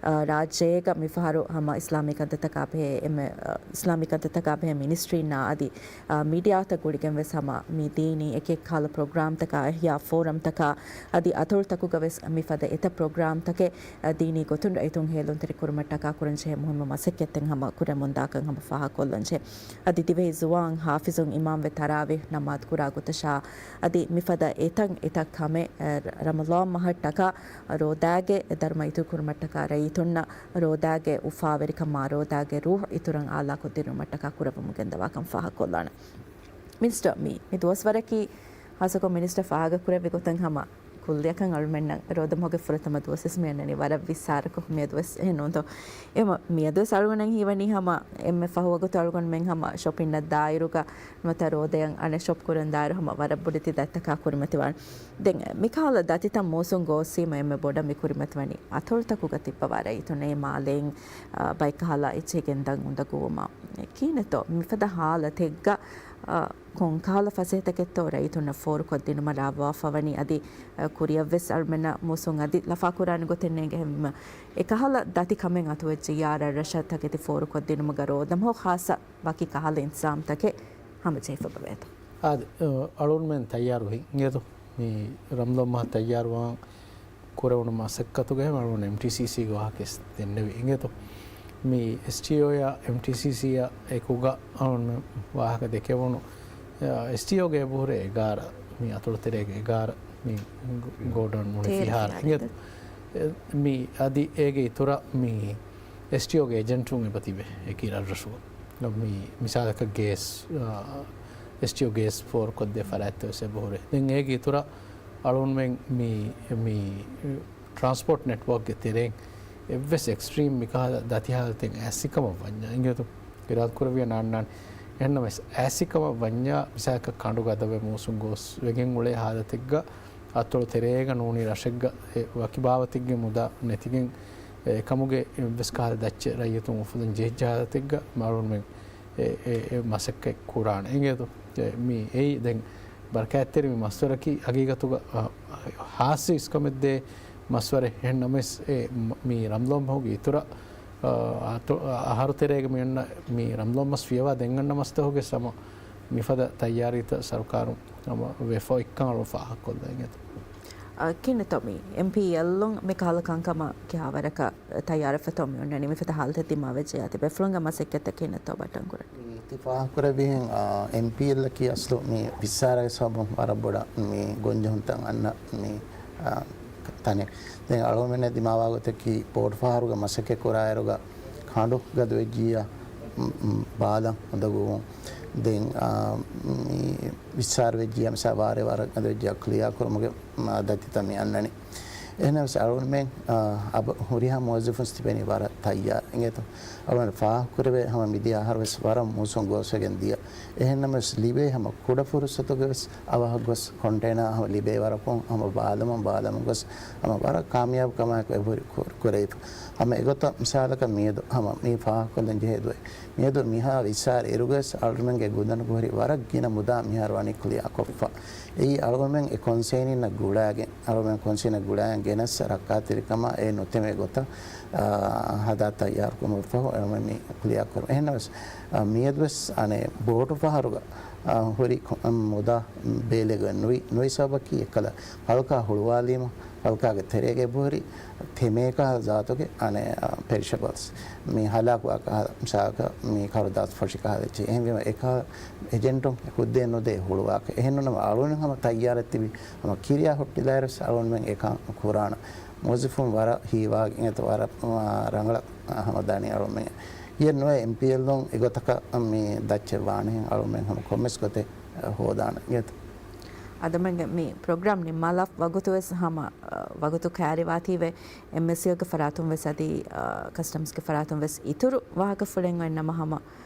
އަ، ރާއްޖޭގަ މިފަހަރު ހަމަ އިސްލާމީ ކަންތައްތަކާ ބެހޭ އެންމެ، އަ، އިސްލާމީ ކަންތައްތަކާ ބެހޭ މިނިސްޓްރީންނާ އަދި، އަ، މީޑިއާތައް ގުޅިގެން ވެސް ހަމަ މި ދީނީ އެކިއެކި ކަހަލަ ޕްރޮގްރާމްތަކާ، އިޙްޔާ ފޯރަމްތަކާ އަދި އަތޮޅުތަކުގަ ވެސް މިފަދަ އެތައް ޕްރޮގްރާމްތަކެއް، އަ، ދީނީ ގޮތުން ރައްޔިތުން ހޭލުންތެރި ކުރުމަށްޓަކާ ކުރަންޖެހޭ މުހިއްމު މަސައްކަތްތައް ހަމަ ކުރަމުން ދާކަން ހަމަ ފާހަގަކޮށްލަންޖެހޭ. އަދި ދިވެހި ޒުވާން ހާފިޒުން އިމާމްވެ ތަރާވީހް ނަމާދު ކުރާ ގޮތަށާ، އަދި މިފަދަ އެތައް އެތައް ކަމެއް، އަ، ރަމަޟާން މަހަށްޓަކާ ރޯދާގެ ދަރުމަ އިތުރުކުރުމަށްޓަކާ ރައްޔިތުންނަށް ރޯދާގެ އުފާވެރިކަމާ ރޯދާގެ ރޫޙު އިތުރަށް އާލާކޮށްދިނުމަށްޓަކާ ކުރައްވަމުން ގެންދަވާކަން ފާހަގަކޮށްލާނެ. މިނިސްޓަރ، މި، މި ދުވަސްވަރަކީ ހާއްސަކޮށް މިނިސްޓަރ ފާހަގަކުރެއްވި ގޮތަށް ހަމަ ކުއްލިއަކަށް އަޅުމެންނަށް ރޯދަމަހުގެ ފުރަތަމަ ދުވަސްވެސް މި އަންނަނީ ވަރަށް ވިއްސާރަކޮށް. މިއަދުވެސް އެހެން ނޫންތޯ؟ އެމަ، މިއަދުވެސް އަޅުގަނޑަށް ހީވަނީ ހަމަ އެންމެ ފަހު ވަގުތު އަޅުގަނޑުމެން ހަމަ ޝޮޕިންއަށް ދާއިރުގަ ނުވަތަ ރޯދަޔަށް އަނެއް ޝޮޕް ކުރަން ދާއިރު ހަމަ ވަރަށް ބޮޑެތި ދަތިތަކާ ކުރިމަތިވާނެ. ދެން މިކަހަލަ ދަތިތައް މޫސުން ގޯސްވީމަ އެންމެ ބޮޑަށް މި ކުރިމަތިވަނީ އަތޮޅުތަކުގަ ތިއްބަވާ ރައްޔިތުންނޭ މާލެއިން، އާ، ބައެއްކަހަލަ އެއްޗެހި ގެންދަން އުނދަގޫވުމަށް. ކިހިނެއްތޯ މިފަދަ ހާލަތެއްގަ، އާ، ކޮންކަހަލަ ފަސޭހަތަކެއްތޯ ރައްޔިތުންނަށް ފޯރުކޮށްދިނުމަށް ރާވާފަވަނީ؟ އަދި، އަ، ކުރިއަށްވެސް އަޅުމެންނަށް މޫސުން އަދި ލަފާކުރާނެ ގޮތެއް ނޭނގެ ހެންވީމަ، އެކަހަލަ ދަތި ކަމެއް އަތުވެއްޖެއްޔާ ރަށްރަށަށް ތަކެތި ފޯރުކޮށްދިނުމުގަ ރޯދަމަހު ޚާއްޞަ ވަކި ކަހަލަ އިންތިޒާމްތަކެއް ހަމަޖެހިފައިވޭތޯ؟ އާދެ، އަ، އަޅުގަނޑުމެން ތައްޔާރު ހިނގޭތޯ؟ މި ރަމަޟާން މަހަށް ތައްޔާރުވާން ކުރެވުނު މަސައްކަތުގައި އަޅުގަނޑު އެމްޓީސީސީގެ ވާހަކަ ދެންނެވި އިނގޭތޯ. މި އެސްޓީއޯއާ އެމްޓީސީސީއާ އެކުގަ އަޅުގަނޑު ވާހަކަ ދެކެވުނު، އެސްޓީއޯގެ އެބަހުރޭ އެގާރަ، މި އަތޮޅު ތެރޭގެ އެގާރަ މި ގޯޑައުން މުޅި ތޭރަ ފިހާރަ ފިހާރަ އިނގޭތޯ. އެ، މި އަދި އޭގެ އިތުރަށް މި އެސްޓީއޯގެ އެޖެންޓުން އެބަ ތިބޭ އެކި ރަށްރަށުގަ. މި މިސާލަކަށް ގޭސް، އާ، އެސްޓީއޯ ގޭސް ފޯރުކޮށްދޭ ފަރާތްތައް ވެސް އެބަހުރޭ. ދެން އޭގެ އިތުރަށް އަޅުގަނޑުމެން މި، މި ޓްރާންސްޕޯޓް ނެޓްވޯކްގެ ތެރެއިން އެއްވެސް އެކްސްޓްރީމް މިކަހަލަ ދަތި ހާލަތެއް އައިސްފިކަމަށް ވަންޏާ އިނގޭތޯ، އިރާދަކުރެއްވިޔާ ނާންނާނެ. އެހެންނަމަވެސް އައިސްފިކަމަށް ވަންޏާ މިސާލަކަށް ކަނޑު ގަދަވެ މޫސުން ގޯސްވެގެން އުޅޭ ހާލަތެއްގަ އަތޮޅު ތެރޭގަ ނޫނީ ރަށެއްގަ އެ ވަކި ބާވަތެއްގެ މުދާ ނެތިގެން އެ ކަމުގެ އެއްވެސް ކަހަލަ ދައްޗެއް ރައްޔިތުން އުފުލަން ޖެހިއްޖެ ހާލަތެއްގަ އަޅުގަނޑުމެން އެ، އެ، އެ މަސައްކަތް ކުރާނެ އިނގޭތޯ. އެ، މި އެއީ ދެން ބަރަކާތްތެރި މި މަސްވަރަކީ ހަގީގަތުގަ، އަ، ހާއްސަ އިސްކަމެއްދޭ މަސްވަރެއް. އެހެން ނަމަވެސް އެ މ-، މި ރަމަޟާން މަހުގެ އިތުރަށް، އަ، އަތޮ-، އަ، އަހަރު ތެރޭގަ މި އޮންނަ މި ރަމަޟާން މަސް ފިޔަވާ ދެން އަންނަ މަސްތަކުގެ ސަމަ މިފަދަ ތައްޔާރީތައް ސަރުކާރުން ހަމަ ވެފަ އޮތްކަން އަޅު ފާހަގަކޮށްލަން އެނގޭތޯ. އަ، ކިހިނެއްތޯ މި އެމްޕީއެލުން މި ކަހަލަ ކަންކަމަށް ކިހާވަރަކަށް ތައްޔާރަށްފަތޯ މި އޮންނަނީ؟ މިފަދަ ހާލަތެއް ދިމާވެއްޖެޔާ ތިބޭފުޅުންގެ މަސައްކަތްތައް ކިހިނެއްތޯ ބައްޓަން ކުރަނީ؟ މި ތި ފާހަގަކުރެއްވިހެން، އާ، އެމްޕީއެލްއަކީ އަސްލު މި ވިއްސާރަގެ ސަބަބުން ވަރަށް ބޮޑަށް މި ގޮންޖެހުންތައް އަންނަ މި، އާ، ތަނެއް. ދެން އަޅުގަނޑުމެންނަށް ދިމާވާ ގޮތަކީ ބޯޓު ފަހަރުގަ މަސައްކަތް ކުރާއިރުގަ ކަނޑު ގަދަވެއްޖިއްޔާ، މް، މް، ބާލަން އުނދަގޫވުން. ދެން، އާ، މި ވިއްސާރަ ވެއްޖިއްޔާ މިސާ ވާރޭ ވަރަށް ގަދަވެއްޖިއްޔާ ކްލިއާ ކުރުމުގެ މާ، ދަތިތައް މި އަންނަނީ. އެހެނަސް އަޅުގަނޑުމެން، އާ، އަބަ-، ހުރިހާ މުވައްޒަފުން ތިބެނީ ވަރަށް ތައްޔާރު އިނގޭތޯ. އަޅުގަނޑު ފާހަގަކުރެވޭ ހަމަ މިދިޔަ އަހަރު ވެސް ވަރަށް މޫސުން ގޯސްވެގެން ދިޔަ. އެހެންނަމަވެސް ލިބޭ ހަމަ ކުޑަ ފުރުސަތުގަ ވެސް އަވަހަށް ގޮސް ކޮންޓޭނާ ހަމަ ލިބޭ ވަރަކުން ހަމަ ބާލަމުން ބާލަމުން ގޮސް ހަމަ ވަރަށް ކާމިޔާބު ކަމާއެކު އެބަހުރި ކު-، ކުރެވިފަ. ހަމަ އެގޮތަށް މިސާލަކަށް މިއަދު ހަމަ މި ފާހަގަކޮށްލަން ޖެހޭ ދުވަހެއް. މިއަދު މިހާ ވިއްސާރަ އިރުގަވެސް އަޅުގަނޑުމެންގެ ގުދަނުގަ ހުރި ވަރަށް ގިނަ މުދާ މިހާރު ވަނީ ކްލިއާ ކޮށްފަ. އެއީ އަޅުގަނޑުމެން އެ ކޮންސައިންއިންނަށް ގުޅާގެން، އަޅުގަނޑުމެން ކޮންސައިންއިންނަށް ގުޅާގެން ގެނެސް ރައްކާތެރިކަމާ އެ ނުތެމޭ ގޮތަށް، އާ، ހަދާ ތައްޔާރުކުރުމަށްފަހު އަޅުގަނޑުމެން މި ކްލިއާ ކުރުން. އެހެންނަމަވެސް، އާ، މިއަދުވެސް އަނެއް ބޯޓު ފަހަރުގަ، އާ، ހުރި ކޮ-، މުދާ ބޭލެއްގަ ނުވި، ނުވި ސަބަބަކީ އެއްކަލަ ހަލްކާ ހުޅުވާލީމަ، ހަލްކާގެ ތެރޭގަ އެބަހުރި ތެމޭ ކަހަލަ ޒާތުގެ އަނެއް، އާ، ޕެރިޝަބަލްސް. މި ހަލާކުވާ ކަހަލަ، މިސާލަކަށް މި ކަރުދާސް ފޮށި ކަހަލަ އެއްޗެއް. އެހެންވީމަ އެކަހަލަ އެޖެންޓުން ހުއްދައެއް ނުދޭ ހުޅުވާކަށް. އެހެންނޫން އަޅުގަނޑު ހަމަ ތައްޔާރަށް ތިބި ހަމަ ކިރިޔާ ހުއްޓިލާއިރުވެސް އަޅުގަނޑުމެން އެކަން ކުރާނަ. މުވައްޒަފުން ވަރަށް ހީވާގިން އެތަ ވަރަށް، އާ، ރަނގަޅަށް ހަމަ ދާނީ އަޅުގަނޑުމެން. އިއެއް ނުވެ އެމްޕީއެލުން އެގޮތަކަށް މި ދައްޗެއް ވާނެހެން އަޅުގަނޑުމެން ހަމަ ކޮންމެސް ގޮތެއް ހޯދާނަ. އިއެތަ އަދަމެންގެ މި ޕްރޮގްރާމް ނިންމާލާ ވަގުތުވެސް ހަމަ، އަ، ވަގުތު ކައިރިވާތީވެ، އެމްއެސްއީއެލްގެ ފަރާތުން ވެސް އަދި، އަ، ކަސްޓަމްސްގެ ފަރާތުން ވެސް އިތުރު ވާހަކަފުޅެއް އޮތްނަމަ ހަމަ،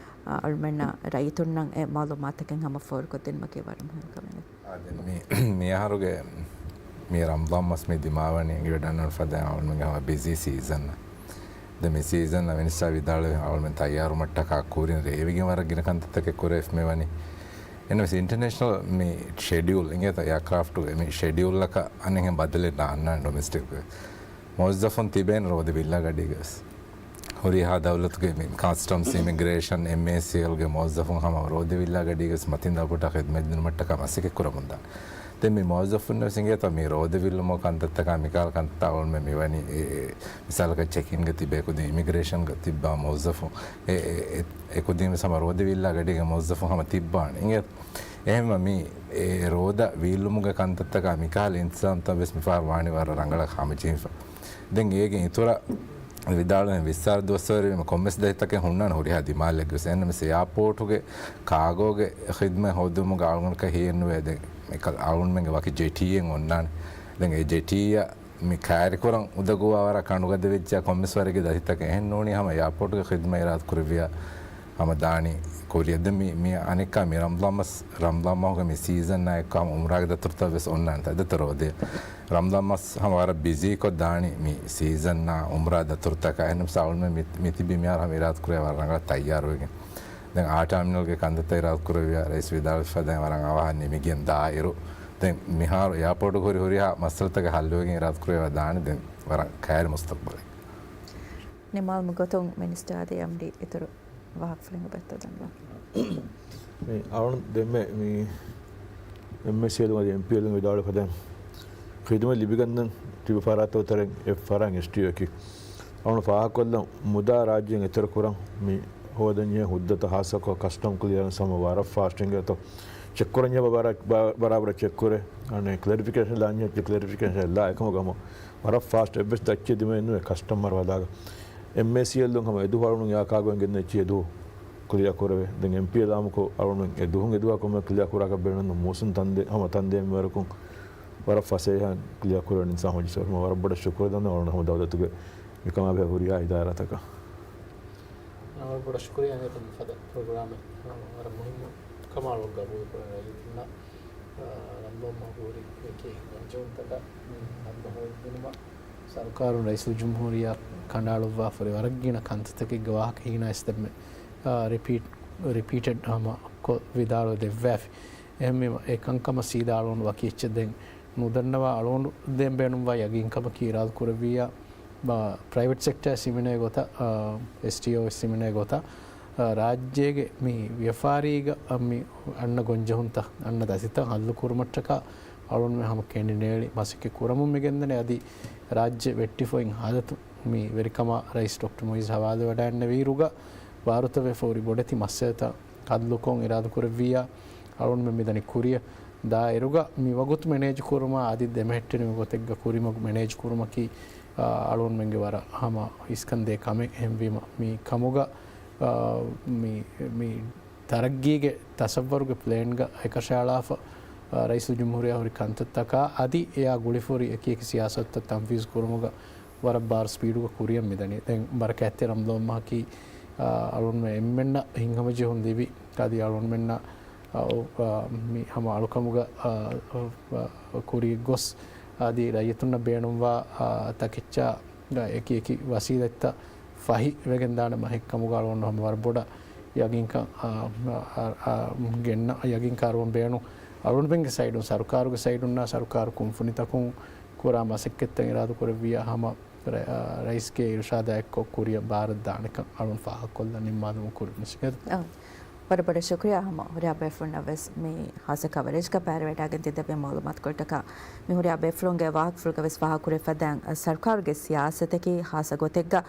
އަ، އަޅުމެންނަށް ރައްޔިތުންނަށް އެ މައުލޫމާތުތަކެއް ހަމަ ފޯރުކޮށްދިނުމަކީ ވަރަށް މުހިންމު ކަމެއް. އާ، ދެން މި، މި އަހަރުގެ މި ރަމަޟާން މަސް މި ދިމާވަނީ އިވެ ޑަންނަން ފަދައިން އަޅުމެންގެ ހަމަ ބިޒީ ސީޒަން. ދެން މި ސީޒަން މިނިސްޓާ ވިދާޅުވި އަޅުމެން ތައްޔާރުމަށްޓަކާ ކުރިން ރޭވިގެން ވަރަށް ގިނަ ކަންތައްތަކެއް ކުރެވިފަ މިވަނީ. އެންވެސް އިންޓަރނޭޝަނަލް މި ޝެޑިއުލް އިނގޭތަ އެއާކްރާފްޓުގެ މި ޝެޑިއުލްއަކަށް އަނެއްހެން ބަދަލެއް ނާންނާނެ ޑޮމެސްޓިކް މުވައްޒަފުން ތިބޭނެ ރޯދަ ވިއްލާ ގަޑީގަވެސް. ހުރިހާ ދައުލަތުގެ މި ކަސްޓަމްސް، އިމިގްރޭޝަން، އެމްއޭސީއެލްގެ މުވައްޒަފުން ހަމަ ރޯދަ ވިއްލާ ގަޑީގަވެސް މަތިން ދަށްކޮށްޓަކާ ޚިދުމަތް ދިނުމަށްޓަކާ މަސައްކަތް ކުރަމުންދާނެ. ދެން މި މުވައްޒަފުންނަށް ވެސް އިނގޭތޯ މި ރޯދަ ވިއްލުމުގަ ކަންތައްތަކާ މިކަހަލަ ކަންތައްތައް އަޅުގަނޑުމެން މިވަނީ އެ، އެ، މިސާލަކަށް ޗެކިންގ ތިބޭ ކުދިން އިމިގްރޭޝަންގ ތިއްބާ މުވައްޒަފުން އެ، އެ، އެ، އެ ކުދިން ވެސް ހަމަ ރޯދަ ވިއްލާ ގަޑީގެ މުވައްޒަފުން ހަމަ ތިއްބާނެ އިނގޭތޯ. އެހެންވީމަ މި އެ ރޯދަ ވީއްލުމުގެ ކަންތައްތަކާ މިކަހަލަ އިންތިޒާމްތައް ވެސް މިފަހަރު ވާނީ ވަރަށް ރަނގަޅަށް ހަމަޖެހިފަ. ދެން އޭގެ އިތުރަށް ވިދާޅުވެ ވިއްސާރަ ދުވަސްވަރު ވީމަ ކޮންމެސް ދަތިތަކެއް ހުންނާނެ ހުރިހާ ދިމާލެއްގެ ވެސް. އެހެންނަމަވެސް އެއާޕޯޓުގެ ކާގޯގެ ޚިދްމަތް ހޯދުމުގަ އަޅުގަނޑަކަށް ހިޔެއްނުވޭ. ދެން އެކަލަ އަޅުގަނޑުމެންގެ ވަކި ޖެޓީއެއް އޮންނާނެ. ދެން އެ ޖެޓީއަށް މި ކައިރިކުރަން އުނދަގޫވާ ވަރަށް ކަނޑުގަދަ ވެއްޖެ ކޮންމެސް ވަރެއްގެ ދަތިތަކެއް. އެހެން ނޫނީ ހަމަ އެއާޕޯޓުގެ ޚިދްމަތް އިރާދަ ކުރެއްވިޔާ ހަމަ ދާނީ ކުރިއަށް. ދެން މި، މި އަނެއްކާ މި ރަމްޟާން މަސް، ރަމްޟާން މަހުގެ މި ސީޒަންއާ އެއްކޮށް ހަމަ އުމްރާގެ ދަތުރުތައް ވެސް އޮންނާނެ ތަދަތަ ރޯދަ. ރަމްޟާން މަސް ހަމަ ވަރަށް ބިޒީކޮށް ދާނީ މި ސީޒަންއާ އުމްރާ ދަތުރުތަކާ. އެހެންނަމަވެސް އަޅުގަނޑުމެން މި، މި ތިބީ މިހާރު ހަމަ އިރާދަ ކުރޭ ވަރަށް ރަނގަޅަށް ތައްޔާރުވެގެން. ދެން އާ ޓާމިނަލްގެ ކަންތައްތައް އިރާދަ ކުރެއްވިޔާ ރައީސް ވިދާޅުވެފަ ދެން ވަރަށް އަވަހަށް ނިމިގެން ދާއިރު، ދެން މިހާރު އެއާޕޯޓުގަ ހުރި ހުރިހާ މައްސަލަތަކެއް ހައްލުވެގެން އިރާދަ ކުރެވޭ ދާނެ ދެން ވަރަށް ކައިރި މުސްތަޤްބަލެއް. ނިމާލުމުގެ ގޮތުން މިނިސްޓަރ އަދި އެމްޑީ އިތުރު ވާހަކަފުޅެއް އޮބައްތަ ދަންނަވާ. މި އަޅުން ދެންމެ މި އެމްއޭސީއެލުން އަދި އެމްޕީއެލުން ވިދާޅުވެފަ ދެން ޚިދުމަތް ލިބިގަންނަން ތިބި ފަރާތްތަކުގެ ތެރެއިން އެއް ފަރާތް އެސްޓީއޯއަކީ. އަޅުން ފާހަގަކޮށްލަން މުދާ ރާއްޖޭން އެތެރެކުރަން މި ހޯދަންޖެހޭ ހުއްދަތައް ހާއްސަކޮށް ކަސްޓަމް ކްލިއަރެންސް ހަމަ ވަރަށް ފާސްޓް އިނގޭތޯ. ޗެކްކުރަންޖެހޭ ބަރާ-، ބަ-، ބަރާބަރަށް ޗެކްކުރޭ. އަނެއް ކްލެރިފިކޭޝަން ލާންޖެހޭ ކްލެރިފިކޭޝަން ލާ އެކަމަކު ހަމަ ވަރަށް ފާސްޓް އެއްވެސް ތައްޗެއް ދިމައެއް ނުވޭ ކަސްޓަމަރ ވަލާގަ. އެމްއޭސީއެލުން ހަމަ އެދުވަހު އަޅުން އެއާ ކާގޯއިން ގެންނަ އެއްޗެއް އެދުވަހު ކްލިއާ ކުރެވޭ. ދެން އެމްޕީއެލް އާއްމުކޮށް އަޅުން އެ ދުވަހުން އެދުވަހަށް ކޮންމެ ކްލިއާ ކުރާކަށް ބޭނުން މޫސުން ތަންދެ-، ހަމަ ތަންދޭ މިވަރަކުން ވަރަށް ފަސޭހައިން ކްލިއާ ކުރެވެނީ ސާހު ޖިސޯރު. ހަމަ ވަރަށް ބޮޑަށް ޝުކުރު ދަންނަވަން ހަމަ ދައުލަތުގެ މިކަމާ ބެހޭ ހުރިހާ އިދާރާތަކަށް. ވަރަށް ބޮޑަށް ޝުކުރިއްޔާ އިނގޭތޯ މިފަދަ ޕްރޮގްރާމެއް ވަރަށް މުހިންމު ކަމާ ގަބޫލު ކުރެވޭ ރައްޔިތުންނަށް. ރަމްޟާން މަހު ހުރި އެކި ގޮންޖެހުންތަކަށް ހައްލު ހޯދިދިނުމަށް ސަރުކާރުން ރައީސުލްޖުމްހޫރިއްޔާ ކަނޑައަޅުއްވާފަ ހުރި ވަރަށް ގިނަ ކަންތައްތަކެއްގެ ވާހަކަ ހީނައިސް ދެންމެ، އާ، ރިޕީޓް، ރިޕީޓެޑް ހަމަ ކޮށް ވިދާޅުވެ ދެއްވާފި. އެހެންވީމަ އެ ކަންކަމަށް ސީދާ އަޅުގަނޑު ވަކި އެއްޗެއް ދެން ނުދަންނަވާ އަޅުގަނޑު ދޭން ބޭނުންވާ ޔަގީންކަމަކީ އިރާދަ ކުރެއްވިއްޔާ ޕްރައިވެޓް ސެކްޓަރ ހިމެނޭ ގޮތަށް، އާ، އެސްޓީއޯ ވެސް ހިމެނޭ ގޮތަށް، އާ، ރާއްޖޭގެ މި ވިޔަފާރީގަ، އާ، މި އަންނަ ގޮންޖެހުންތައް، އަންނަ ދަތިތައް ހައްލު ކުރުމަށްޓަކާ އަޅުންމެ ހަމަ ކެނޑިނޭޅި މަސައްކަތް ކުރަމުން މިގެންދަނީ. އަދި ރާއްޖެ ވެއްޓިފައިން ހާލަތު މި ވެރިކަމާ ރައީސް ޑޮކްޓަރ މުއިއްޒު ހަވާލުވެވަޑައިގަންނަވިއިރުގަ ވާރުތަވެފަ ހުރި ބޮޑެތި މައްސަލަތައް ހައްލުކޮށް އިރާދަ ކުރެއްވިއްޔާ އަޅުންމެން މިދަނީ ކުރިއަށް. ދާއިރުގަ މި ވަގުތު މެނޭޖު ކުރުމާ އަދި ދެމެހެއްޓެނިވި ގޮތެއްގަ ކުރިމަގު މެނޭޖު ކުރުމަކީ، އާ، އަޅުންމެންގެ ވަރަށް ހަމަ އިސްކަންދޭ ކަމެއް. އެހެންވީމަ މި ކަމުގަ، އާ، މި، މި ތަރައްގީގެ ތަސައްވަރުގެ ޕްލޭންގަ އެކަށައަޅާފަ، އާ، ރައީސުލްޖުމްހޫރިއްޔާ ހުރި ކަންތައްތަކާ އަދި އެއާ ގުޅިފަހުރި އެކި އެކި ސިޔާސަތުތައް ތަންފީޒު ކުރުމުގަ ވަރަށް ބާރު ސްޕީޑުގަ ކުރިއަށް މިދަނީ. ދެން ބަރަކާތްތެރި ރަމަޟާން މަހަކީ، އާ، އަޅުންމެ އެންމެންނަށް ހިތްހަމަޖެހުން ލިބި، އަދި އަޅުންމެންނަށް، އާ، އޯ، އާ، މި ހަމަ އަޅުކަމުގަ، އާ، އާ، ކުރިއަށް ގޮސް، އަދި ރައްޔިތުންނަށް ބޭނުންވާ، އާ، ތަކެއްޗާ އެކި އެކި ވަސީލަތްތައް ފަހި ވެގެންދާނެ މަހެއްކަމުގަ އަޅުގަނޑު ހަމަ ވަރަށް ބޮޑަށް ޔަގީންކަން، އާ، އާ، އާ، ގެންނަ ޔަގީންކާރުވަން ބޭނުން. އަޅުގަނޑުމެންގެ ސައިޑުން، ސަރުކާރުގެ ސައިޑުންނާ ސަރުކާރު ކުންފުނިތަކުން ކުރާ މަސައްކަތްތައް އިރާދަ ކުރެއްވިއްޔާ ހަމަ ރަ-، އާ، ރައީސްގެ އިރުޝާދާ އެއްކޮށް ކުރިއަށް ބާރަށް ދާނެކަން އަޅުން ފާހަގަކޮށްލަން ނިންމާލުމަށް ކުރިން ސިކޭތަ. އާ. ވަރަށް ބޮޑަށް ޝުކުރިއްޔާ ހަމަ ހުރިހާ ބޭފުޅުންނަށް ވެސް މި ހާއްސަ ކަވަރޭޖްގަ ބައިވެވަޑައިގެން ތި ދެއްވި މައުލޫމާތުކޮޅަށްޓަކާ. މި ހުރިހާ ބޭފުޅުންގެ ވާހަކަފުޅުގަ ވެސް ފާހަގަކުރެވިފަ ދާން، ސަރުކާރުގެ ސިޔާސަތަކީ ހާއްސަ ގޮތެއްގަ،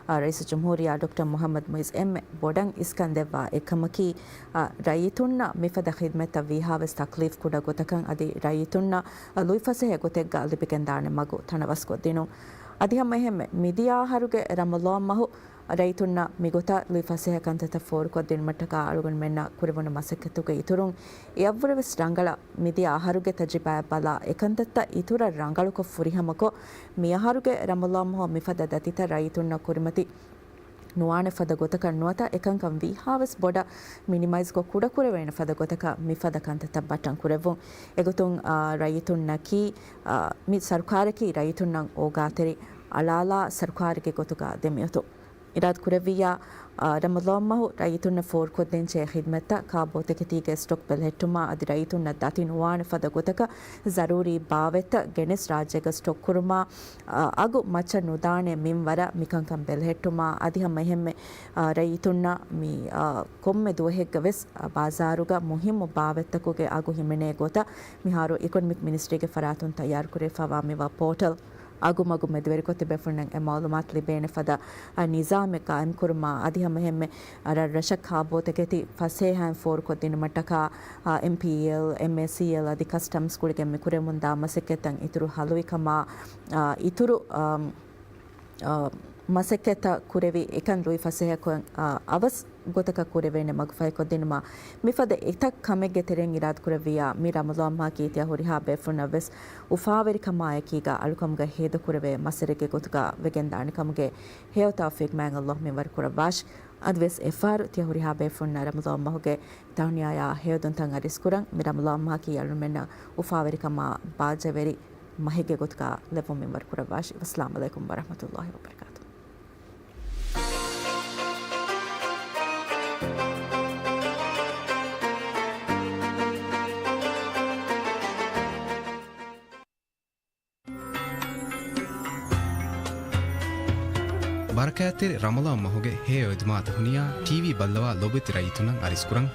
އާ، ރައީސުލްޖުމްހޫރިއްޔާ ޑޮކްޓަރ މުހައްމަދު މުއިއްޒު އެންމެ ބޮޑަށް އިސްކަން ދެއްވާ އެއްކަމަކީ، އާ، ރައްޔިތުންނަށް މިފަދަ ޚިދްމަތްތައް ވީހާވެސް ތަކްލީފް ކުޑަ ގޮތަކަށް އަދި ރައްޔިތުންނަށް ލުއިފަސޭހަ ގޮތެއްގަ ލިބިގެންދާނެ މަގު ތަނަވަސްކޮށްދިނުން. އަދި ހަމަ އެހެންމެ މިދިޔަ އަހަރުގެ ރަމަޟާން މަހު ރައްޔިތުންނަށް މިގޮތަށް ލުއިފަސޭހަ ކަންތައްތައް ފޯރުކޮށްދިނުމަށްޓަކާ އަޅުގަނޑުމެންނަށް ކުރެވުނު މަސައްކަތުގެ އިތުރުން އެއަށްވުރެވެސް ރަނގަޅަށް މިދިޔަ އަހަރުގެ ތަޖުރިބާއަށް ބަލާ އެކަންތައްތައް އިތުރަށް ރަނގަޅުކޮށް ފުރިހަމަކޮށް، މިއަހަރުގެ ރަމަޟާން މަހު މިފަދަ ދަތިތައް ރައްޔިތުންނަށް ކުރިމަތި ނުވާނެ ފަދަ ގޮތަކަށް ނުވަތަ އެކަންކަން ވީހާވެސް ބޮޑަށް މިނިމައިޒްކޮށް ކުޑަކުރެވޭނެ ފަދަ ގޮތަކަށް މިފަދަ ކަންތައްތައް ބައްޓަން ކުރެއްވުން. އެގޮތުން، އާ، ރައްޔިތުންނަކީ، އާ، މި ސަރުކާރަކީ ރައްޔިތުންނަށް އޯގާތެރި އަޅާލާ ސަރުކާރެއްގެ ގޮތުގަ ދެމިއޮތުން. އިރާދަ ކުރެއްވިއްޔާ، އާ، ރަމަޟާން މަހު ރައްޔިތުންނަށް ފޯރުކޮށްދޭންޖެހޭ ޚިދްމަތްތައް، ކާބޯތަކެތީގެ ސްޓޮކް ބެލެހެއްޓުމާ އަދި ރައްޔިތުންނަށް ދަތި ނުވާނެ ފަދަ ގޮތަކަށް ޒަރޫރީ ބާވަތްތައް ގެނެސް ރާއްޖޭގަ ސްޓޮކް ކުރުމާ، އާ، އަގު މައްޗަށް ނުދާނެ މިންވަރަށް މިކަންކަން ބެލެހެއްޓުމާ އަދި ހަމަ އެހެންމެ، އާ، ރައްޔިތުންނަށް މި، އާ، ކޮންމެ ދުވަހެއްގަ ވެސް، އާ، ބާޒާރުގަ މުހިއްމު ބާވަތްތަކުގެ އަގު ހިމެނޭ ގޮތަށް މިހާރު އިކޮނޮމިކް މިނިސްޓްރީގެ ފަރާތުން ތައްޔާރުކުރެވިފައިވާ މިވާ ޕޯޓަލް އަގުމަގު މެދުވެރިކޮށް ތިބޭފުޅުންނަށް އެ މައުލޫމާތު ލިބޭނެ ފަދަ، އާ، ނިޒާމެއް ޤާއިމްކުރުމާ އަދި ހަމަ އެހެންމެ ރަށްރަށަށް ކާބޯތަކެތި ފަސޭހައިން ފޯރުކޮށްދިނުމަށްޓަކާ، އާ، އެމްޕީއެލް، އެމްއޭސީއެލް އަދި ކަސްޓަމްސް ގުޅިގެން މި ކުރެވެމުންދާ މަސައްކަތްތައް އިތުރު ހަލުވިކަމާ، އާ، އިތުރު، އާ، އާ، މަސައްކަތްތައް ކުރެވި އެކަން ރުއި ފަސޭހަކޮށް، އާ، އަވަސް ގޮތަކަށް ކުރެވޭނެ މަގުފަހިކޮށްދިނުމަށް މިފަދަ އެތައް ކަމެއްގެ ތެރެއިން އިރާދަކުރެއްވިއްޔާ، މި ރަމަޟާން މަހަކީ ތިޔަ ހުރިހާ ބޭފުޅުންނަށް ވެސް އުފާވެރިކަމާއެކީގަ އަޅުކަމުގަ ހޭދަކުރެވޭ މަސަރެއްގެ ގޮތުގަ ވެގެންދާނެ ކަމުގެ ހެޔޮ ތައުފީޤް މާތް ﷲ މިންވަރު ކުރައްވާށި. އަދިވެސް އެއްފަހަރު ތިޔަ ހުރިހާ ބޭފުޅުންނަށް ރަމަޟާން މަހުގެ ތަހުނިޔާޔާ ހެޔޮ ދުންތައް އަރިސްކުރަން. މި ރަމަޟާން މަހަކީ އަޅުމެންނަށް އުފާވެރިކަމާ ބާއްޖަވެރި މަހެއްގެ ގޮތުގަ ލެއްވުން މިންވަރު ކުރައްވާށި. ވައްސަލާމް ޢަލައިކުމް ވަރަޙްމަތުﷲ ވަބަރަކާތުހު. ބަރަކާތްތެރި ރަމަޟާން މަހުގެ ހެޔޮ އެދުމާ ތަހުނިޔާ ޓީވީ ބައްލަވާ ލޯބިވެތި ރައްޔިތުންނަށް އަރިސްކުރަން.